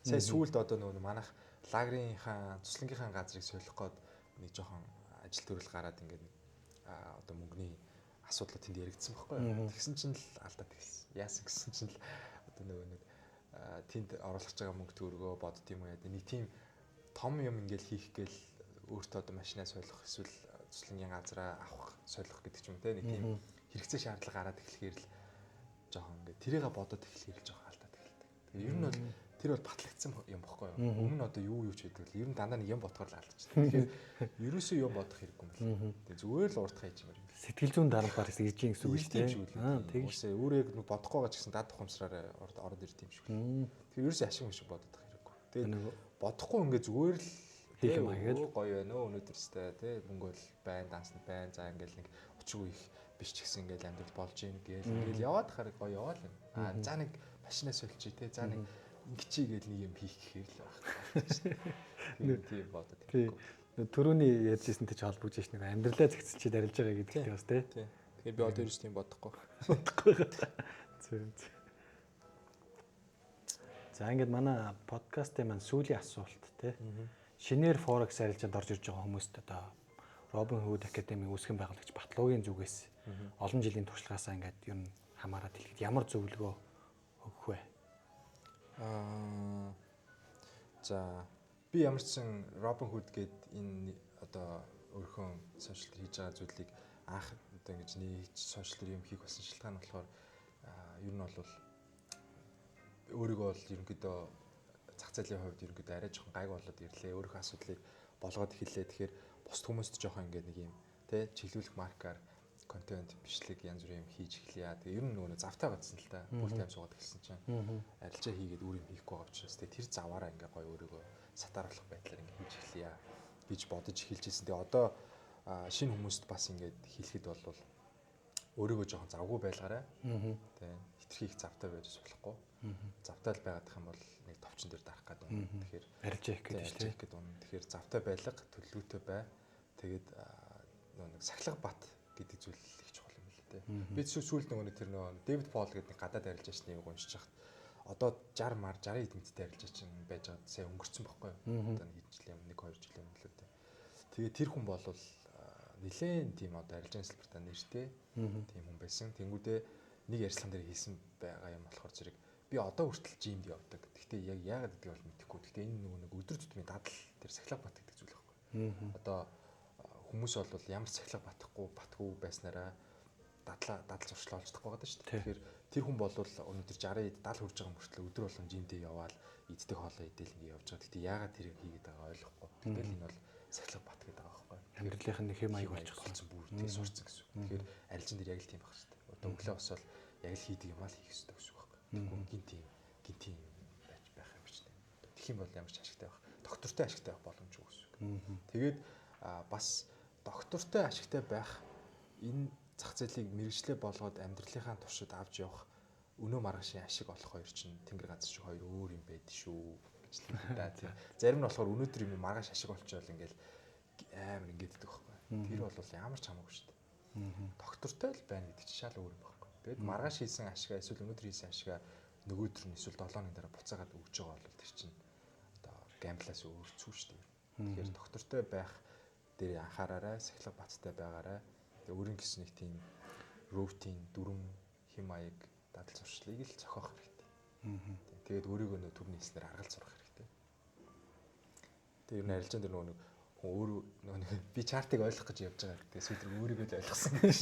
Сая сүүлд одоо нөгөө манайх лагерийнхаа туслангийнхаа газрыг солих гээд нэг жоохон ажил төрөл гараад ингээд одоо мөнгөний асуудлууд тэнд яригдсан байхгүй юу. Тэгсэн чинь л алдаад эхэлсэн. Яасан гэсэн чинь л одоо нөгөө нэг тэнд оруулах байгаа мөнгө төгрөгөө бодд юм уу яа. Нэг тийм том юм ингээл хийх гээл өөртөө одоо машинаа солих эсвэл туслангийн газраа авах солих гэдэг ч юм те. Нэг тийм хэрэгцээ шаардлага гараад эхлэхээр л жоохон ингээд тэрийгэ бодоод эхлэхээр л жоохон алдаад эхэлдэг. Тэгээ ер нь бол тэр бол батлагдсан юм бохгүй юу. Өмнө нь одоо юу ч байдаг л ер нь дандаа нэг юм бодохоор л алдчихдаг. Тэгэхээр ерөөсөө юм бодох хэрэггүй юм байна. Тэгээ зүгээр л урдах хийж юм. Сэтгэл зүйн дарамтаар ирж гин гэсэн үг шүү дээ. Тийм. Өөрөө яг нэг бодохгүй байгаа ч гэсэн дад тухамсраар ороод ирд юм шиг. Тэгэхээр ерөөсөө ашиг мшиг бодох хэрэггүй. Тэгээд бодохгүй ингээд зүгээр л хийх юм аа гээл гоё байна өө өнөөдөр өстэй тий мөнгө бол байна, дансанд байна. За ингээд нэг учиргүй их биш ч гэсэн ингээд амьдрал болж ийн гээл ингээд яваад хараг гоё яваал юм. Аа за нэг машинаа сольчих тий. За нэг ингэчий гээл нэг юм хийх гэхээр л байхгүй. Тийм бодод. Тий. Төрөүний ярьжсэн тийч холбогдож шин нэг амьдралаа зэгцэлж арилж байгаа гэдэгтэй бас тий. Тэгэхээр би одоо ерөөс тийм бодохгүй. Бодохгүй. Зөв зөв. За ингээд манай подкастын маань сүүлийн асуулт тий. Шинээр Forex арилжаанд орж ирж байгаа хүмүүст одоо Robinhood Academy үүсгэн байгуулагч Батлуугийн зүгээс олон жилийн туршлагаасаа ингээд ер нь хамаарат хэлэхэд ямар зөвлөгөө өгөх вэ? За би ямар ч сан Robinhood гээд энэ одоо өөрийнхөө сошиал дээр хийж байгаа зүйлийг анх одоо ингэж нээж сошиал дээр юм хийх болсон шалтгаан нь болохоор ер нь бол өөрийгөө бол ерөнхийдөө зах зээлийн хувьд ерөнхийдөө арай жоохон гайг болоод ирлээ. Өөрийнхөө асуудлыг болгоод эхэллээ. Тэгэхээр бусд хүмүүст жоохон ингээд нэг юм тэ чиглүүлэх маркаар контент бичлэг янз бүрийн юм хийж эхлэе. Тэгээ ер нь нөгөө завтай гадсан л та. Full time суугаад эхэлсэн чинь арилжаа хийгээд өөр юм хийхгүй байгаа учраас тэгээ тэр заваараа ингээ гоё өөрийгөө сатааруулах байдлаар ингээ хийж эхлэе гэж бодож эхэлж ирсэн. Тэгээ одоо шинэ хүмүүст бас ингээд хэлэхэд бол өөрийгөө жоохон завгүй байлгаарай. Тэ хитрхи их завтай байж болохгүй. Завтай л байгаадах юм бол нэг товчон дээр дарах гэдэг юм. Тэгэхээр арилжаа хийх гэдэг шүү дээ. Тэгэхээр завтай байлга, төлөвлөгөөтэй бай. Тэгээд нэг сахилга бат гэдэг зүйл их чухал юм лээ те. Би сүүлд нөгөө тэр нөгөө Дэвид Пол гэдэг нэг гадаад арилжаач нэг уншиж хахад одоо 60 мар 60 эд мэдтэй арилжаач байж байгаад сая өнгөрцөн бохгүй юу. Одоо нэг жилийн өмнө 1 2 жилийн өмнө лээ те. Тэгээ тэр хүн бол нилээн тийм одоо арилжааны салбартаа нэртэй тийм хүн байсан. Тэнгүүдээ нэг ярьцлаган дээр хийсэн байгаа юм болохоор зэрэг би одоо хүртэл жимд явдаг. Гэхдээ яг яагаад гэдгийг бол мэдэхгүй. Гэхдээ энэ нөгөө нэг өдөр тутмын дадал тэр сахилга бат гэдэг зүйл байхгүй. Одоо хүмүүс бол ямар сахилга батгүй байснараа дадал зуршлаа олж чадахгүй байгаа шүү дээ. Тэгэхээр тэр хүн бол өнөөдөр 60 эд 70 хүрж байгаа мөртлөө өдөр болгон жимдээ яваал иддэг хоолоо идэл ингэ явж байгаа. Гэхдээ яагаад тэрийг хийгээд байгаа ойлгохгүй. Гэтэл энэ бол сахилга бат гэдэг байгаа байхгүй. Амьдралынх нь хэм маяг болчихсон бүр тийм сурцсан гэсэн үг. Тэгэхээр арилжин дээр яг л тийм байх шүү дээ. Одоо өглөө босоод яг л хийдэг юм аа л хийх ёстой гэсэн үг байхгүй. Тэгэхгүй гинт юм байж байх юм биш үү. Тэгэх юм бол ямар ч ашигтай байх. Доктортой ашигтай байх боломжгүй гэсэн үг. Тэгээд бас доктортой ашигтай байх энэ зах зээлийг мэрэгчлээ болгоод амьдралынхаа туршид авч явах өнөө маргаашийн ашиг олох хоёр чинь тэнгэр газар шиг хоёр өөр юм байд шүү гэж л хэлээ да. Тийм. Зарим нь болохоор өнөөдөр юм маргааш ашиг олчвол ингээл амар ингэддэг байхгүй. Тэр бол ямар ч хамаагүй шүү дээ. Доктортой л байна гэдэг чинь шал өөр юм байхгүй. Тэгээд маргааш хийсэн ашигаа эсвэл өнөөдөр хийсэн ашигаа нөгөөдөр нь эсвэл 7 хоногийн дараа буцаагаад өгч байгаа бол тэр чинь одоо гамблаас өөр цүү шүү дээ. Тэгэхээр доктортой байх дээр анхаараарай, сахилга баттай байгаарай. Тэгээ өөрийн гэсэн нэг тийм рутин, дүрм, хэм маяг, дадал зуршлыг л зохиох хэрэгтэй. Тэгээд өөрийгөө нөө түрний хэлснээр аргалж сурах хэрэгтэй. Тэгээ ер нь арилжаан дээр нөгөө нэг хүн өөрөө нөгөө би чартыг ойлгох гэж явж байгаа гэдэг сүйдрэг өөрийгөө л ойлгосон гэж.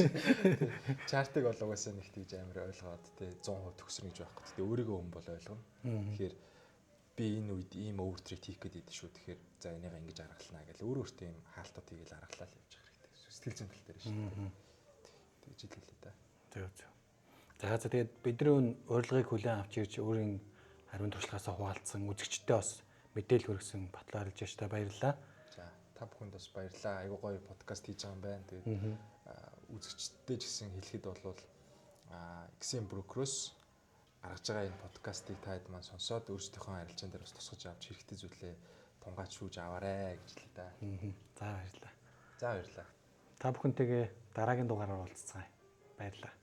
Чартыг бол угаасаа нэг тийж амар ойлгоод тэ 100% төгсөрнө гэж байхгүй. Тэгээ өөрийгөө хүн бол ойлгоно. Тэгэхээр би энэ үед ийм овертрейд хийх гээд идэв шүү. Тэгэхээр за энийгээ ингэж аргалнаа гэл өөр өөртөө ийм хаалтууд хийгээл аргалаа л явж байгаа хэрэгтэй. Сэтгэл зүйн тал дээр шүү дээ. Тэгж хэлээ да. Зөв зөв. За тэгээд бидний урилгыг хүлээн авч ирж өөрийн ариун туршлагаасаа хуваалцсан үзэгчдэд бас мэдээлэл хүргэсэн Батлуу арилжаачтай баярлалаа. За та бүхэнд бас баярлалаа. Айгуу гоё подкаст хийж байгаа юм байна. Тэгээд үзэгчдэд ч гэсэн хэлэхэд бол XM Broker-оос гаргаж байгаа энэ подкастыг та хэд маань сонсоод өөрсдийнхөө арилжаан дээр бас тусгаж авч хэрэгтэй зүйлээ тунгааж шүүж аваарэ гэж хэлээ да. За баярлалаа. За баярлалаа. Та бүхэнтэйгээ дараагийн дугаараар уулзцгаая. Баярлалаа.